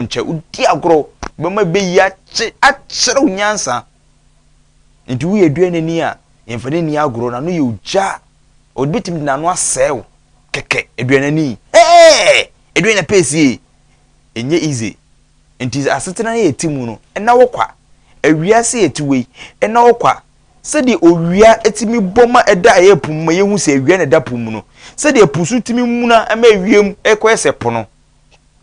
Nkyɛ wodi agorɔ bɛma bɛyi akye akyerɛ wo nyansa. Nti woyɛ aduanani a, yɛmfa no nni agorɔ, n'ano yɛ ogya. Ɔbɛtumi de n'ano asɛe wo kɛkɛ, aduanani. Hey! Aduane pɛsie. Ɛnyɛ easy. Nti asetena no yɛte mu no, ɛna wɔ kwa. Awiase yɛte wei, ɛna wɔ kwa. Sɛdeɛ owia tumi bɔ ma ɛda ɛyɛ po mu ma yɛhu sɛ awia na ɛda po mu no, sɛdeɛ po so tumi muna ma ewiem kɔyɛ sɛ po no,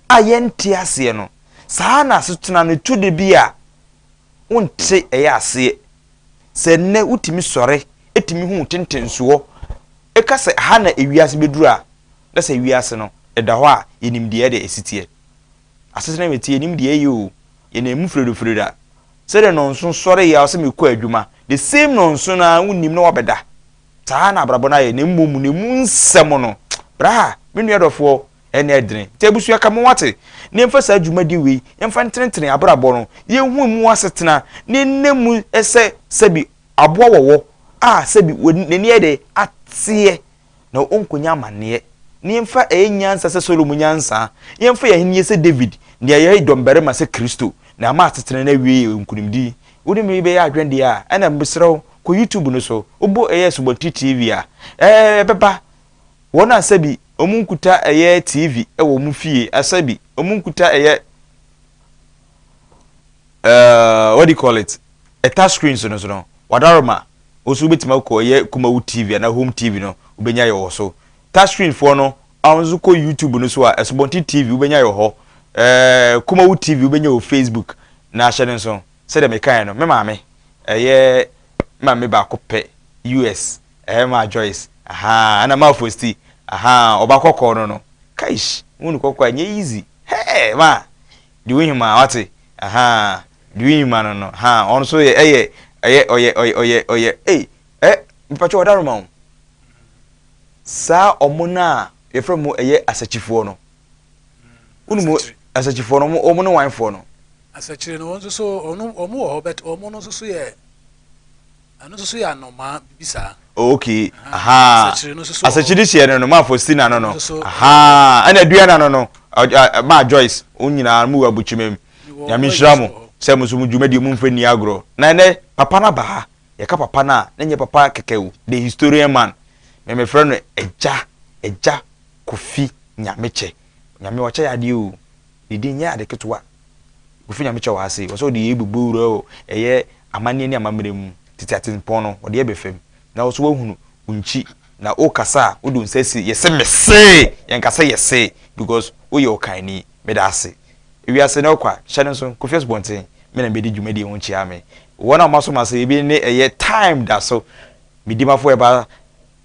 a yɛnte aseɛ no, saa ara na asetena no ɛtɔ da bi a wonte ɛyɛ aseɛ. Sɛ nnɛ wotumi sɔre tumi hu wo tentensoɔ ka sɛ ha na ewiase bɛduru a, na sɛ wiase no ɛda hɔ a yɛnim deɛ ɛde ɛsi teɛ. Asetena mu ɛte yɛnim deɛ ɛyɛ o, yɛnam mu firodofireda. Sɛdeɛ nnɔnson sɔreeɛ a ɔsɛ mekɔ adwuma, the same nnɔnson no ara wonnim na wabɛda. Saa na abrabɔ no ayɛ na mmom no emu nsɛm no, bra me nua dɔfoɔ, ɛne ɛdene. Nti abusua ka mo wate, na yɛmfa saa dwumadi wei yɛmfa ntenetene abrabɔ no, yɛnhu emu asetena, na yɛnna mu sɛ sɛbi aboa wɔwɔ a sɛbi n'ani ayɛ dɛ ateɛ na ɔnkɔnya amanneɛ. Na yɛmfa ɛyɛ nyansa sɛ Solomon nyansa, yɛmfa yɛn ahennie sɛ David, na yɛayɛ dɔmbarima sɛ Kristo, na ama asetena no awie yɛ nkonimdi. Wo ne me bɛyɛ adwene deɛ a, ɛna mesrɛ wo, kɔ YouTube no so, wobɔ ɛyɛ Asubɔnten TV a, ɛbɛba. Wɔn a sɛbi wɔn nkuta ɛyɛ TV wɔ wɔn fie, sɛbi wɔn nkuta ɛyɛ uh, what do you call it, a touch screen so no so no, wadaroma, wo nso wobɛtumi akɔ ɛyɛ Kumawu TV anaa Home TV no, wobɛnya yɛ wɔ so. Touch screen foɔ no, a wo nso kɔ YouTube no so a, Asubɔnten TV wobɛnya yɛ wɔ hɔ. Ɛɛ Kumawu TV wobɛnya wɔ Facebook. Na ahyɛ no nso, sɛdeɛ mekaeɛ no, me maame, ɛyɛ me maame baako pɛ, US, ɛyɛ maa Joyce, ahaa, ɛna maa Fosti, ahaa, ɔba kɔkɔɔ no no, kaish, wo nu kɔkɔɔ a, ɛnyɛ easy, hɛɛ, maa, Di wo hima, wate? Ahaa, di wo hima no no, haa, ɔno nso yɛ, ɛyɛ, ɛyɛ, ɔyɛ, ɔyɛ, ɔyɛ, ɔyɛ, ei, ɛ, mpakyɛ ɔdaroma o. Saa ɔmo no a yɛfrɛ mo ɛyɛ asakyifoɔ no, wone mu asakyifoɔ no, ɔmo, ɔmo ne wanfoɔ no? Asakyire no, wɔn nso so, ɔno, ɔmo wɔ hɔ, but ɔmo no nso so yɛ. Ɛno nso so yɛ anomaa bibi saa. Oh, okay. Aha. Asakyiri hyeɛ no no, maa Faustina no no. Aha. Ɛna Aduana no no, maa Joyce, wɔn nyinaa mo wɔ abukyima mu. Nyame nhyira mo sɛ mo nso mo dwumadie mo mfa nni agorɔ. Na ɛnɛ papa no aba ha. Yɛka papa no a, na nyɛ papa kɛkɛ o. The historian man. Me mefrɛ no Agya, Agya Kofi Nyamekyɛ. Nyame ɔkyɛ yɛ adeɛ o. Ne din nyɛ ade ketewa. Kofi Nyamekyɛ wɔ ha sei, ɔsɛ ɔde yei bɛbɔ wura o, ɛyɛ amanneɛ ne amammerɛ mu, tete atempɔn no, ɔde yɛ bɛfam. Na wo nso woahunu wo nkyi, na wokasa a, wode wo nsa asi, yɛse mese! Yɛnka sɛ yɛse, because woyɛ ɔkanni. Meda ase. Ewiase no kwa, hyɛ no nso, Kofi Asubɔnten, me na medi dwumadie ho nkyea me. Wɔn a wɔaso m'ase, ebi ne ɛyɛ Time da so, Medimafo Herbal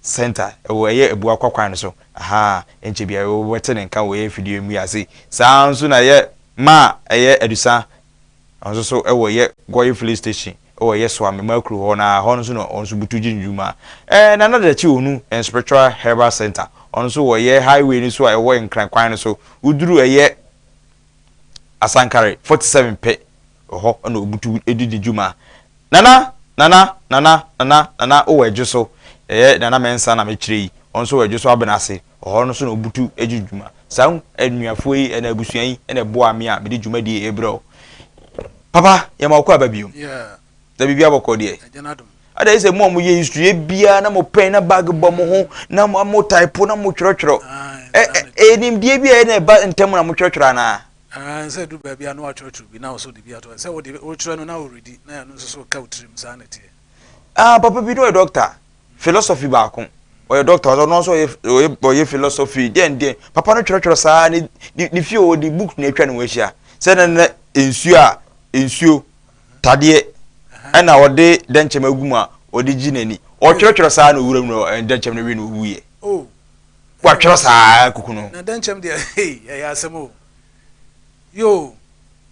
Center, ɛwɔ ɛyɛ Abuakwa kwan no so, ahaa, ɛnkyɛ biara wobɛte ne nka wɔ ɛyɛ fidie mu yi ase. Saa ara nso na ɛyɛ Ma ɛyɛ Adusa, ɔno nso so ɛwɔ ɛyɛ Goye filling station ɛwɔ ɛyɛ Soame Makuru hɔ na hɔ nso na ɔno nso butu gye ne dwuma. Ɛɛ Nana Dakyi Onu and Spiritual Herbal Center, ɔno nso wɔ ɛyɛ highway no so a ɛwɔ Nkran kwan no so, woduru ɛyɛ Asankare 47 pɛ, ɛhɔ na ɔbutu di ne dwuma. Nana, Nana, Nana, Nana, Nana wowɔ Adwo so, ɛyɛ Nana Mensah na mekyerɛ yi, ɔno nso wɔ Adwo so Abena ase, ɔhɔ no nso na ɔbutu gye dwuma. Saa anuafoɔ yi anaa abusua yi na ɛboaa me a mede dwumadie yi rebrɛ wo. Papa, yɛma wo kɔ aba bio. Na biribi abɔkɔ deɛ. Ada yi sɛ mo a moyɛ history biara na mo pɛn na bag bɔ mo ho na mo type na mo twerɛtwerɛ. Ɛ nimdeɛ bi a ɛna ɛba ntɛm na mo twerɛtwerɛ anaa? Sɛ ɛduru baabi a na watwerɛtwerɛ bi na wo so de bi ato hɔ. Sɛ wode wotwerɛ no na woredi na ɛno nso so ka wo tirim saa na ɛteɛ. Ah, papa bi na ɔyɛ doctor. Philosophy baako. Ɔyɛ doctor, ɔno nso ɔyɛ ɔyɛ ɔyɛ philosophy. Deɛn deɛn. Papa no twerɛtwerɛ saa ne ne ne fie ɔde book na atwa ne ho ahyia. Sɛ na na nsuo a nsuo tadeɛ ɛna ɔde dɛnkyɛm agu mu a ɔde gye n'ani. Ɔtwerɛtwerɛ saa na owura mu na dɛnkyɛm no we na owuiɛ. Oh. Watwerɛ saa kuku no. Na dɛnkyɛm deɛ hey ɛyɛ asɛm o. Yoo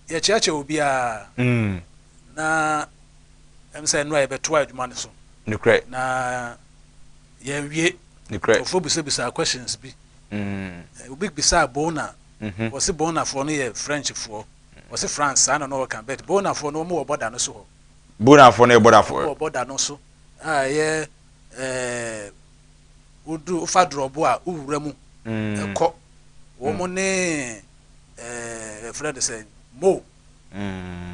yɛkyeakyea obiara. Mm. Na ɛm sɛ nnora yɛbɛtoa adwuma no so. Nokorɛ. Na yɛnwie. Nokorɛ. Nkurɔfoɔ bisabisaa questions bi. Mm. Obi bisaa Bona. Mm-hmm. Wɔse Bonafoɔ no yɛ Frenchfoɔ. Wɔse France saa na na ɔka but Bonafoɔ no wɔn wɔ bɔda no so hɔ. Bonafoɔ no yɛ bɔdafoɔ. Wɔn wɔ bɔda no so a ɛyɛ ɛɛ wodu wofa drɔbo a wowura mu Mm. ɛkɔ. Wɔn ne ɛɛ. Yɛfrɛ no sɛ Mo.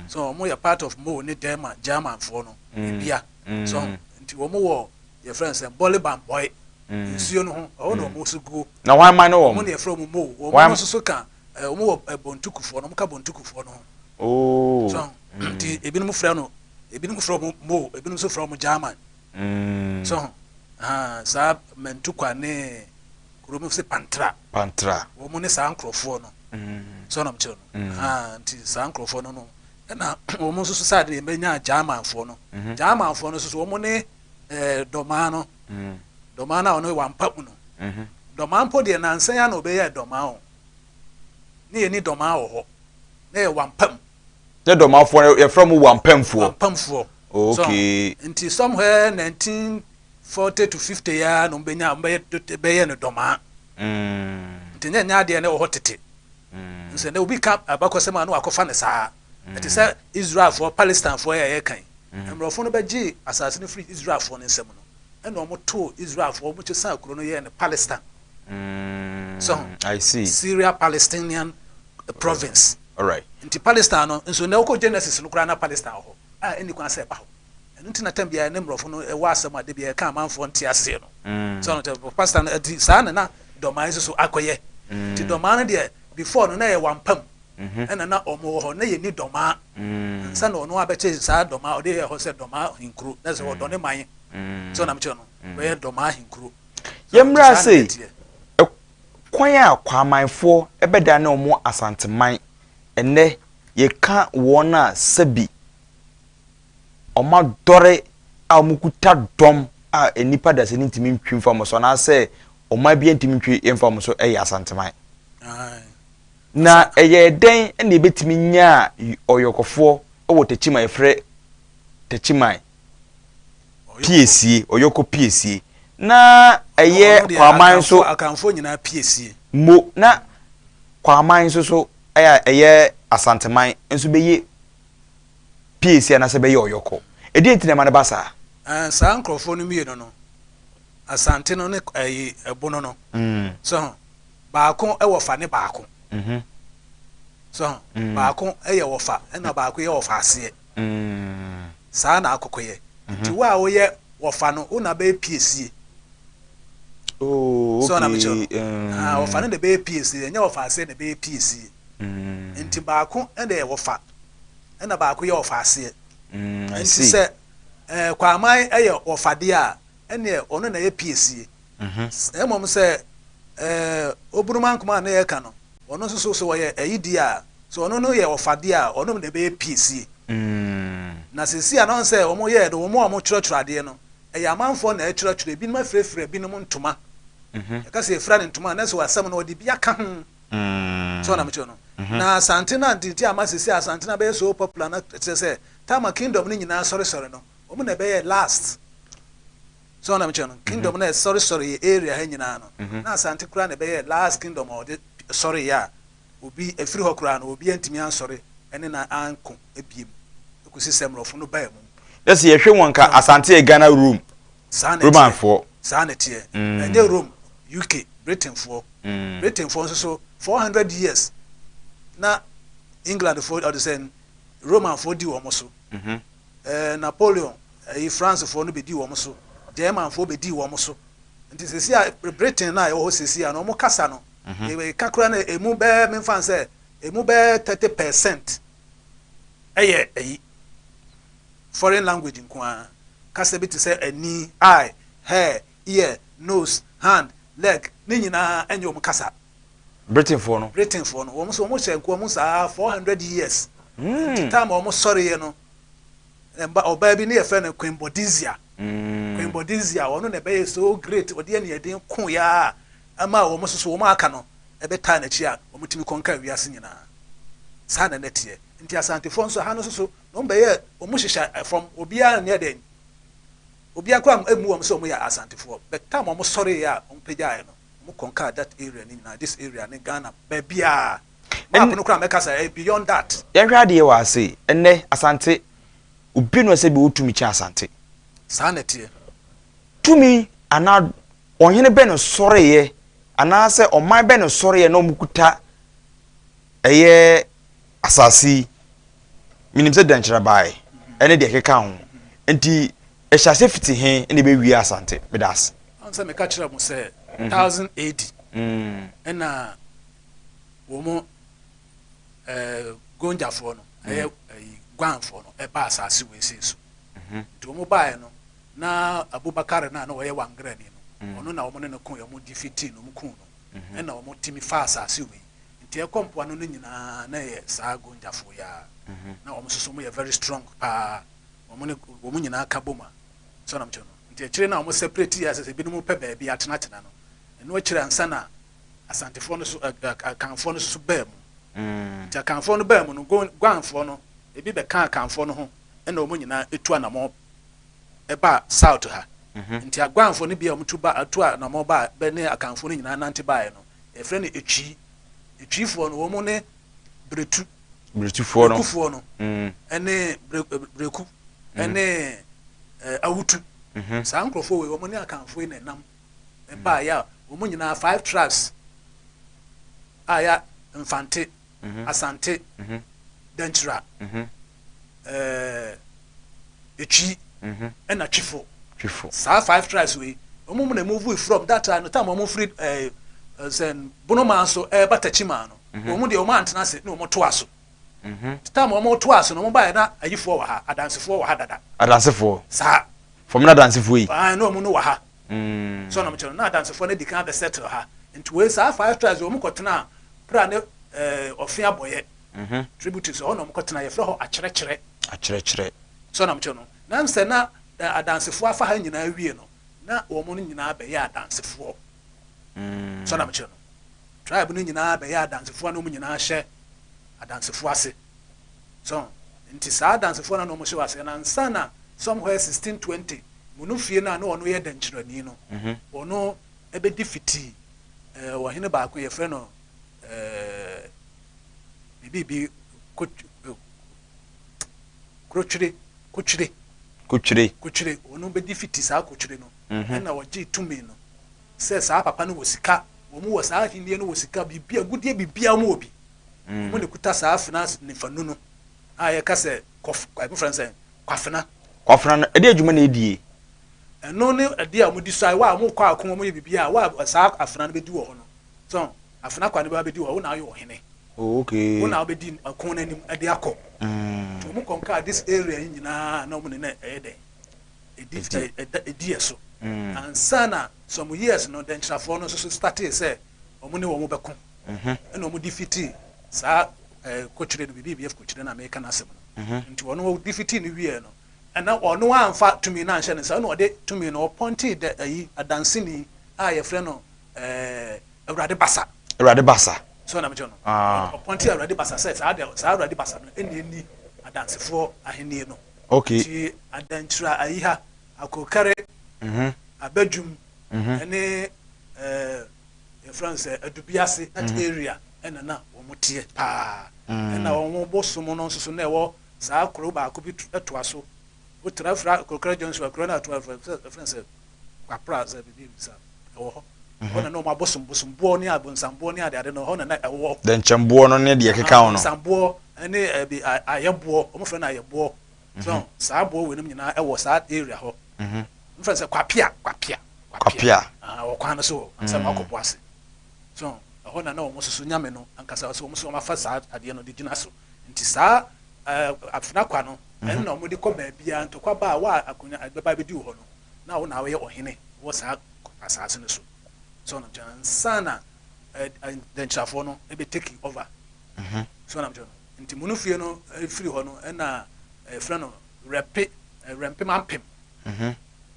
So wɔn yɛ part of Mo ne German Germanfoɔ no ebia. So nti wɔn wɔ yɛfrɛ no sɛ Bɔle Bambɔe nsuo no ho ɛhɔ na wɔn nso guo. Na wɔn aman ne wɔn? Wɔn na yɛfrɛ wɔn Mo. Wɔn nso so ka wɔn wɔ Bontukufoɔ no, wɔn ka Bontukufoɔ no ho. Oh. So nti ebinom frɛ no ebinom frɛ wɔn Mo, ebinom nso frɛ wɔn German. So saa Mantukwa ne kuro mu sɛ Pantra. Pantra. Wɔn ne saa nkurɔfoɔ no. So na mekyerɛ no. Nti saa nkurɔfoɔ no no ɛna wɔn nso so saa de yɛbɛnya Germanfoɔ no. Germanfoɔ no nso so wɔn ne dɔmaa no. Dɔmaa no a ɔno wampa mu no. Dɔmaa mpo deɛ nansa yi ara na ɔbɛyɛɛ dɔmaa o. Ne yɛni dɔmaa wɔ hɔ. Na yɛ wampa mu. Ne dɔmafoɔ no yɛfrɛ mo wampamfoɔ. Wampamfoɔ. Okay. So nti somewhere 1940 to 50 ya na ɔmbɛnya ɔmbɛyɛ bɛyɛ no dɔmaa. Nti nyɛ nyɛ adeɛ na ɛwɔ hɔ tete. Nso ɛnɛ obi ka abakɔsɛm a na wakɔfa no saa. Ɛte sɛ Israelfoɔ, Palestinefoɔ yɛ yɛka yi. Mmorɔfo no bɛgyee asase no firi Israelfoɔ no nsam no, ɛna wɔn too Israelfoɔ, wɔn kyesaa kuro no yɛɛ no Palestine. So, I see. Syria Palestinian province. Alright. Nti Palestine no, nso na wokɔ Genesis no koraa na Palestine wɔ hɔ a ɛnni kwan sɛ ɛba hɔ. Ɛno nti na tam biara ne mmorɔfo no ɛwɔ asɛm a da biara ɛka amanfoɔ nte aseɛ no. So no, Palestine no, ɛti saa na na dɔmaa nso so akɔyɛ. Nti dɔmaa no deɛ, before no na ɛyɛ wampam. Ɛna na wɔn wɔ hɔ, na yɛnni dɔmaa. Ansa na ɔno abɛkyɛ saa dɔmaa, ɔde yɛɛ hɔ sɛ dɔmaa ahenkuro, na sɛ ɔdɔ ne man. So na mekyerɛ no, bɛyɛ dɔmaa ahenkuro. Yɛmmra sei, kwan a Kwamanfoɔ bɛda ne wɔn Asanteman ɛnnɛ yɛka wɔn a sɛbi wɔn adɔre a wɔkuta dɔm a nnipa dasani ntumi ntwi mfa wɔn so anaasɛ ɔman biara ntumi ntwi mfa wɔn so yɛ Asanteman. Na ɛyɛɛ dɛn na yɛbɛtumi nyaa ɔyɔkɔfoɔ wɔ Techiman yɛfrɛ Techiman piesie, ɔyɔkɔ piesie. Na ɛyɛ Kwaman nso. Akanfoɔ nyinaa piesie. Mo na Kwaman nso so ɛyɛ ɛyɛ Asanteman nso bɛyɛ piesie anaasɛ bɛyɛ ɔyɔkɔ. Ɛdeɛn nti na ɛma no ba saa? Ɛɛ saa nkorɔfoɔ no mmienu no, Asante no ne ɛyi Ɛbono no. So ho? Baako wɔ fa ne baako. So ho? Baako yɛ wɔfa ɛna baako yɛ wɔfa aseɛ. Saa na akɔkɔ yɛ. Nti wo a woyɛ wɔfa no, wo na bɛyɛ piesie. Oh, okay. So na mekyerɛ no. Ah, wɔfa no na ɛbɛyɛ piesie, ɛnyɛ wɔfa aseɛ na ɛbɛyɛ piesie. Nti baako na ɛyɛ wɔfa, ɛna baako yɛ wɔfa aseɛ. Nti sɛ eh, Kwaman yɛ wɔfa deɛ a, ɛneɛ ɔno na ɛyɛ piesie. Mmom sɛ eh, Obunumankoma a na yɛka no, ɔno nso so sɛ ɔyɛ ayi deɛ a, sɛ ɔno no yɛ ɔfa deɛ a, ɔno na ɛbɛyɛ piesie. Na seesei a na ɔn sɛ wɔn yɛɛ no, wɔn a wɔkyerɛkyerɛ adeɛ no, ɛyɛ amanfoɔ na ɛkyerɛkyerɛ, ebinom afirafira ebinom ntoma. Yɛka sɛ yɛfira no ntoma a, na sɛ asɛm no ɔde bi aka ho. So na mekyerɛ no. Na Asante no ante nti ama seesei Asante no abɛyɛ so popular no kyerɛ sɛ time a kingdom no nyinaa sɔresɔre no, wɔn na ɛbɛyɛɛ last. So na mekyerɛ no. Kingdom no a ɛsɔresɔre yɛ area ha nyinaa no, na Asante koraa na ɛbɛyɛɛ last kingdom a wɔde sɔreeɛ a obi ɛfiri hɔ koraa no obi antumi ansɔre ne no anko biem kɔsi sɛ mmorɔfo no baa mu. Na sɛ yɛhwɛ mu a nka Asante yɛ Ghana Rome, Saa na ɛteɛ. Romanfoɔ. Saa na ɛteɛ. Ɛnyɛ Rome, UK, Britainfoɔ. Britainfoɔ nso so 400 years na Englandfoɔ ɔde sɛn Romanfoɔ di wɔn so. Ɛɛ Napoleon ɛyi Francefoɔ no bɛdi wɔn so. Germanfoɔ bɛdii wɔn so. Nti seesei a Britain no a ɛwɔ hɔ seesei a no wɔn kasa no yɛka koraa no ɛmu bɛyɛ memfa no sɛ ɛmu bɛyɛ 30% ɛyɛ ɛyi foreign language nko ara. Kasa bi te sɛ ani, eye, hair, ear, nose, hand, leg ne nyinaa ɛnyɛ wɔn kasa. Britainfoɔ no. Britainfoɔ no wɔn nso wɔn hyɛ nkoa mu saa 400 years. Nti time a wɔn sɔreɛ no mba ɔbaa bi ne yɛfrɛ no Queen Boudicca. Queen Boudicca ɔno na ɛbɛyɛ so great ɔde aniɛden koeɛ a ɛma wɔn nso so wɔn a aka no ɛbɛtaa n'akyi a wɔtumi kɔnkaa wiase nyinaa. Saa na na ɛteɛ. Nti Asantefoɔ nso ha no nso so na wɔn bɛyɛ wɔn hyehyɛ fam obiara nyɛ dɛn obiara koraa mmu wɔn sɛ wɔn yɛ Asantefoɔ but time a wɔn sɔreeɛ a wɔn pagyaeɛ no wɔn kɔnkaa that area no nyinaa this area ne Ghana baabiara map no koraa mɛka sɛ ɛyɛ beyond that. Yɛnhwɛ adeɛ wɔ ha sei, ɛnnɛ Asante, obi nni hɔ sɛ bi wɔ tumi kyɛn Asante. Saa na ɛteɛ. Tumi anaa ɔhene bɛn na ɔsɔreeɛ anaasɛ ɔman bɛn na ɔsɔreeɛ na wɔkuta ɛyɛ. Asase yi, menim sɛ dɛnkyerɛ baeɛ ɛne deɛ ɛkeka ho nti ɛhyɛ aseɛ fiti he na ɛbɛwie Asante? Meda ase. Ɔn sɛ meka kyerɛɛ mo sɛ thousand AD ɛna wɔn ɛɛ Gonjafoɔ no ɛyɛ ɛyi Guanfoɔ no ɛbaa asase wei sei so. Nti wɔn baeɛ no na Abubakar no a na ɔyɛ Wangrani no ɔno na wɔn ne no koeɛ, wɔn defeatii no, wɔn kuu no ɛna wɔn tumi faa asase wei. Nti ɛkɔ mpoano no nyinaa na ɛyɛ saa Gonjafoɔ yi ara. Na wɔn nso so wɔyɛ very strong paa. Wɔn ne wɔn nyinaa ka bom a, so na mekyerɛ no. Nti akyire no a wɔn separate yɛ sɛ ebinom pɛ baabi atenatena no, ɛno akyire ansa na Asantefoɔ no so ɛ ɛ Akanfoɔ no so baa mu. Nti Akanfoɔ no baa mu no, Gon Guanfoɔ no ebi bɛkaa Akanfoɔ no ho ɛna wɔn nyinaa etu anamɔn ɛbaa south ha. Nti Aguanfoɔ no bi a wɔtu ba tu anamɔn baa bɛ ne Akanfoɔ no nyinaa nante baeɛ no, Yɛfrɛ no Etwi. Etwifoɔ no, wɔn ne Bretu. Bretufoɔ no. Brekufoɔ no. Ɛne Bre Breku. Ɛne Awutu. Saa nkurɔfoɔ wei, wɔn ne Akanfoɔ yi na ɛnam baeɛ a wɔn nyinaa five tribes a yɛ Mfante, Asante, Dankyira, ɛɛ Etwi ɛna Twifo. Twifo. Saa five tribes wei, wɔn mu na move from that time no time wɔn firi ɛɛ sɛn Bonomaa so ɛɛba Takyimaa no, wɔn deɛ wɔn antena ase na wɔn toa so. Time wɔn toa so no, wɔn baeɛ na ayifoɔ wɔ ha, adansefoɔ wɔ ha dada. Adansefoɔ. Saa. Fam na adansefoɔ yi. Ae na wɔn no wɔ ha. So na wɔkyerɛ no na adansefoɔ no adi kan abɛ settle ha. Nti wei saa five tribes wɔn kɔ tenaa Pra ne ɛɛ Ɔfe Abɔyɛ tributaries ɛhɔ na wɔn kɔ tena, yɛfrɛ hɔ Akyerɛkyerɛ. Akyerɛkyerɛ. So na mekyerɛ no? Na sɛ na Adansefoɔ afa ha nyinaa awie no, na wɔn nyinaa bɛyɛ Adansefoɔ. So na mekyerɛ no? Tribe no nyinaa bɛyɛ Adansefoɔ na wɔn nyinaa hyɛ Adansefoɔ ase. So nti saa Adansefoɔ no na wɔn hyɛ wɔn ase. Na ansa na somewhere 1620, Munufie no a na ɔno yɛ dɛnkyerɛni no, ɔno bɛdi fitii ɔhene baako yɛfrɛ no biribi Krotwire, Kotwire. Kotwire. Kotwire, wɔn bɛdi fiti saa Kotwire no, ɛna wɔgyee tumi no sɛ saa papa no wɔ sika, wɔn wɔ saa ahennie no wɔ sika, biribi, agudeɛ biribiara wɔn wɔ bi. Wɔn na ɛkuta saa afena nifanu no a yɛka sɛ kɔf, ɛmofrɛ no sɛ kwafena. Kwafena no, ɛdeɛ adwuma na ɛdie? Ɛno ne ɛdeɛ a wɔdi so a, wɔ a wɔkɔ ako, wɔyɛ biribiara, wɔ a saa afena no bɛdi wɔ hɔ no, so afena kwa no bɛba bɛdi wɔ hɔ, wo na woyɛ ɔhene. Oh, okay. Wo na wobɛdi ɔko no anim de akɔ. Nti wɔn kɔnkaa this area yi nyinaa na wɔn ne na ɛyɛ dɛn? Ɛdi ɛda ɛdi yɛ so. Ansa na some years no dɛnkyerɛfoɔ no nso so startee sɛ wɔn ne wɔn bɛko. Ɛna wɔn defeatee saa ɛɛ kokyere no BBBF kokyere no a meka n'asɛm no. Nti wɔn wɔ defeatee no wieɛ no ɛna ɔno amfa tumi no anhyɛ ne nsa ɛna ɔde tumi no ɔpɔntee dɛ ayi adanseni a yɛfrɛ no ɛɛ Awurade basa. Awurade basa. So na mekyerɛ no. Ah. Ɔpɔnte Awurade basa sɛ saa deɛ saa Awurade basa no ɛna ɛni adansefoɔ ahennie no. Okay. Nti adankyira ayi ha akokare, mm -hmm. abadwum, mm -hmm. ɛne ɛɛ yɛfrɛ no sɛ adubiase that mm -hmm. area ɛna na wɔn teɛ paa. Mm. Ɛna wɔn bosom no nso so na ɛwɔ saa kuro baako bi toa so. Wotra fira Akrokra Junction akuro no atoa fira yɛfrɛ no sɛ Kwapra sɛ biribi saa ɛwɔ hɔ. Ɛhɔ na na wɔn abosom bosomboɔ ne abonsamboɔ ne adeade no ɛhɔ na na ɛwɔ. Dɛnkyɛmboɔ no ne deɛ ɛkeka ho no. Abonsamboɔ ne ɛbi ayɛboɔ wɔn frɛ no ayɛboɔ so saa boɔ wei nom nyinaa ɛwɔ saa area hɔ. Wɔn frɛ no sɛ Kwapea Kwapea Kwapea wɔ kwan no so hɔ ansa na wakɔ Boase so ɛhɔ na na wɔn soso nyame no ankasa so wɔn nso wɔn afa saa adeɛ no de gyina so nti saa Afena kwa no, ɛno na wɔde kɔ baabiara, ntɔkwa ba a, wo a akonnwa bɛba abɛdi wo hɔ no, na wo na woyɛ ɔhene wɔ saa asaase no so. So ɔnam kyerɛ ansa na dɛnkyerɛfoɔ no bɛ take over. So ɔnam kyerɛ no. Nti mu no fie no firi hɔ no, ɛna ɛfrɛ no Rɛmpe, Rɛmpe Mampem.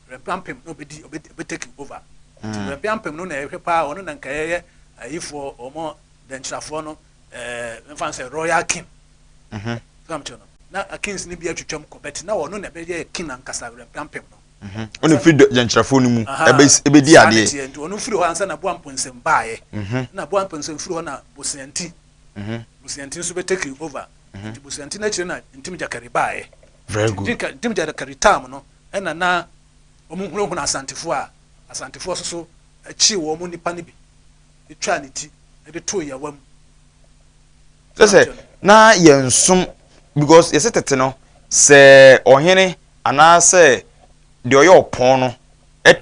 Rɛmpe Ampem na ɔbɛdi, ɔbɛ take over. Nti Rɛmpe Ampem no na ɛhwɛ paa, ɔno na nka ɛyɛ ayifoɔ, wɔn dɛnkyerɛfoɔ no, ɛɛ, mfa no sɛ Royal King. Mhm. So am kyerɛ no. Na kings no bi atwitwam kɔ but na ɔno na ɛbɛyɛ king ankasa Werɛmpampem no. Mhm. Ɔno firi dɛnkyerɛfoɔ no mu ɛbɛ ɛbɛdi Saa na adeɛ. ɛteɛ nti ɔno firi hɔ ansa na Boa Mponsem baeɛ. Mhm. Na Boa Mponsem firi hɔ na Boseanti. Mhm. Boseanti nso bɛ take over. Nti Boseanti no akyire na Ntim Gyakari baeɛ. Very Nti good. Ntim Gyakari time no ɛna na wɔn hunahuna Asantefoɔ a Asantefoɔ nso so kyee wɔn nipa no bi twaa ne ti de too Yawa mu. Kyɛ sɛ Na yɛnsom because yɛsɛ tete no sɛ ɔhene anaasɛ deɛ ɔyɛ ɔpɔn no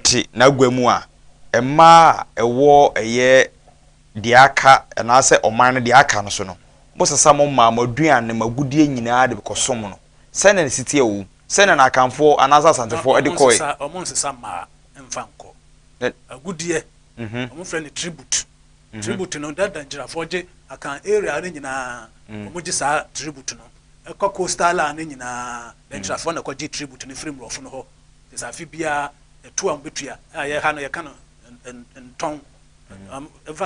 te n'agua mu a, mmaa a ɛwɔ ɛyɛ deɛ aka anaasɛ ɔman no deɛ aka no so no, mosesa mo mmaa, mo aduane, mo agudeɛ nyinaa de kɔsom no. Sɛn na ɛsi teɛ wɔ mu? Sɛn na Akanfoɔ anaasɛ Asantefoɔ de kɔe? Wɔnsesa mmaa mfa nkɔ. Agudeɛ, wɔfrɛ no tribute. Tribute no, dɛ Dankyirafoɔ gye Akan area no nyinaa, wɔgye saa tribute no. Ɛkɔ coastal line no nyinaa, Dankyirafoɔ na ɛkɔgye tribute no firi mmorɔfo no hɔ. Kyerɛ sɛ afe biara, ɛtoɔ a wɔbɛtua, a yɛ ha no yɛka no ntɔn,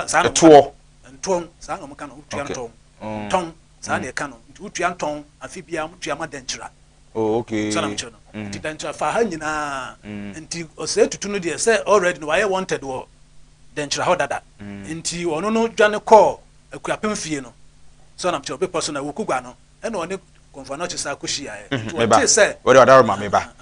saa na wɔka no. Ntɔn, saa na wɔka no, wotua ntɔn. Ntɔn, saa na yɛka no. Nti wotua ntɔn afe biara, wɔtua ma Dankyira. Oh, okay. Saa na mekyerɛ no. Nti Dankyira fa ha nyinaa. Nti Osei Tutu no deɛ, sɛ already no wayɛ wanted wɔ Dankyira hɔ dada. Nti ɔno no dwane kɔɔ Akuapem fie no. So na mekyerɛ, bepɔ so na Awukugua no, ɛna ɔne Komfo Anokye saa kɔhyiaeɛ. Nti Meba. ɔtee sɛ. Wode ɔdaworo meba.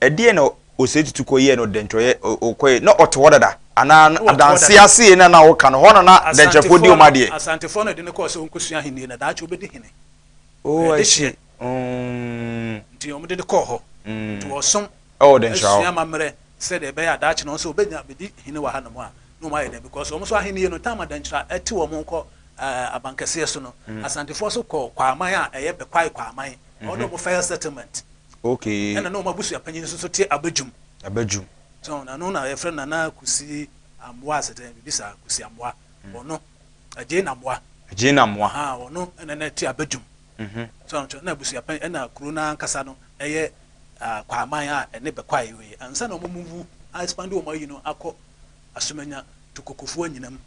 Ɛdeɛn na Osei Tutu kɔyɛɛ no Dɛnkyerɛyɛ ɔkɔyɛ na ɔte hɔ dada anaa Na ɔte hɔ adanse dada. ase na na woka no hɔ na na Dɛnkyerɛfoɔ di Asantefoɔ wɔn no, adeɛ? Asantefoɔ no de no kɔɔ sɛ ɔnkɔsua ahennie na daakye ɔbɛdi hene. Oh, Ɔyɛ I see. dehyeɛ. Nti wɔde no kɔɔ hɔ. Nti ɔsom Ɛwɔ Dɛnkyerɛ hɔ. asua amammerɛ sɛdeɛ ɛbɛyɛ a daakye no wɔn nso wɔbɛnya bɛdi hene wɔ hanom a na wɔn ayɛ dɛn because wɔn nso ahennie no time a Dɛnkyerɛ ɛte wɔn kɔ Abankɛseɛ so no Asantefoɔ nso kɔɔ Kwaaman a ɛyɛ Bɛkwae Kwaaman ɛhɔ na wɔn first settlement Okay. ɛna na wɔn abusua panyin nso so te Abadwum. Abadwum. So na no na yɛfrɛ no Nana Kusi Amoah sɛ dɛn biribi saa Kusi Amoah ɔno Agyei Namoah. Agyei Namoah. Ahaa ɔno ɛna na ɛte Abadwum. So na abusua panyin ɛna kuro no ankasa no ɛyɛ Kwaaman a ɛne Bɛkwae wei ansa na wɔn move a expand wɔn ayi no akɔ Asumanya to Kokofuo Anyinam.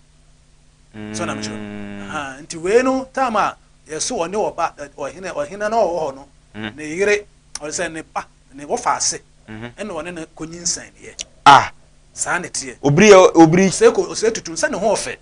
So na mekyerɛ no. Ahaa nti wei no time a yɛso ɔne ɔba ɔhene ɔhene no a ɔwɔ hɔ no ne yere ɔde sɛ ne ba ne wɔfa ase ɛna ɔne no kɔ nyinsɛn yɛ. Ah. Saa na ɛteɛ. Obiri yɛ obiri. Ɔsɛ kɔ ɔsɛ tutu sɛ ne ho ɔfɛ.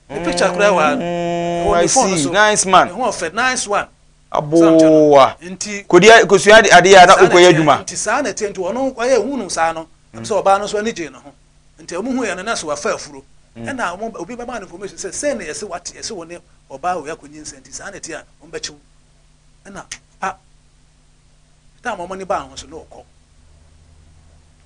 Ne picture koraa wɔ ha. Ɛwɔ I ne phone no see so. nice man. Ne ho ɔfɛ nice one. Aboa. Nti. Kodi kosua adeɛ a na Saa na okɔyɛ ɛteɛ. adwuma. Nti saa na ɛteɛ nti ɔno ɔyɛ hu no saa no. Ɛm sɛ ɔbaa no nso ani gyee ne ho. Nti ɔmo hu yɛ no na so wafa afuro. Ɛna ɔmo obi bɛma no information sɛ sei na yɛse wate yɛse wo ne ɔbaa wei akɔ nyinsɛn nti saa na ɛteɛ a ɔmo bɛkye wo. Ɛna pa time a ɔmo ani baa ho so na ɔkɔ.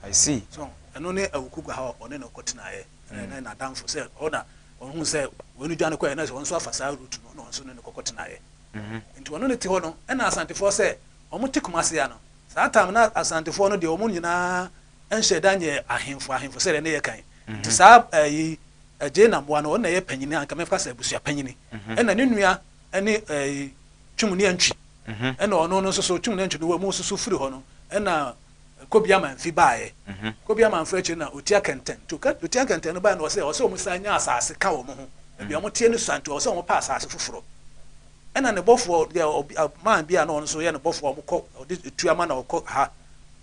I see. So ɛno ne Awuku gua hɔ a ɔne no kɔ tenaeɛ. Ɛna ɛna n'adamfo sɛ ɔhɔ na ɔhu sɛ wei no dwane kɔɛ na sɛ ɔno nso afa saa route no na ɔno nso ne no kɔkɔ tenaeɛ. Nti ɔno ne te hɔ no ɛna Asantefoɔ sɛ ɔmo te Kumasi ha no saa time na Asantefoɔ no deɛ ɔmo nyinaa nhyɛ da nyɛ ahemfo ahemfo sɛdeɛ ne yɛ kan. Nti saa ɛyi Agyei Namboa no ɔno na ɛyɛ panyini anka mɛka sɛ abusua panyini. Ɛna ne nua ɛne ɛyi Twum ne Antwi. Ɛna ɔno no nso so Twum ne Antwi no wɔn nso so firi hɔ no ɛna Kobi Amanfi baeɛ. Kobi Amanfi akyiri na Otia Kɛntɛn. Nti Otia Kɛntɛn no baeɛ no ɔsɛ ɔsɛ wɔn san nya asaase ka wɔn ho. Baabi a wɔn teɛ no sua nti ɔsɛ wɔn pɛ asaase foforɔ. Ɛna ne bɔfoɔ deɛ ɔbi man bi a na ɔno nso yɛ ne bɔfoɔ a wɔkɔ ɔde tua ma na ɔkɔ ha.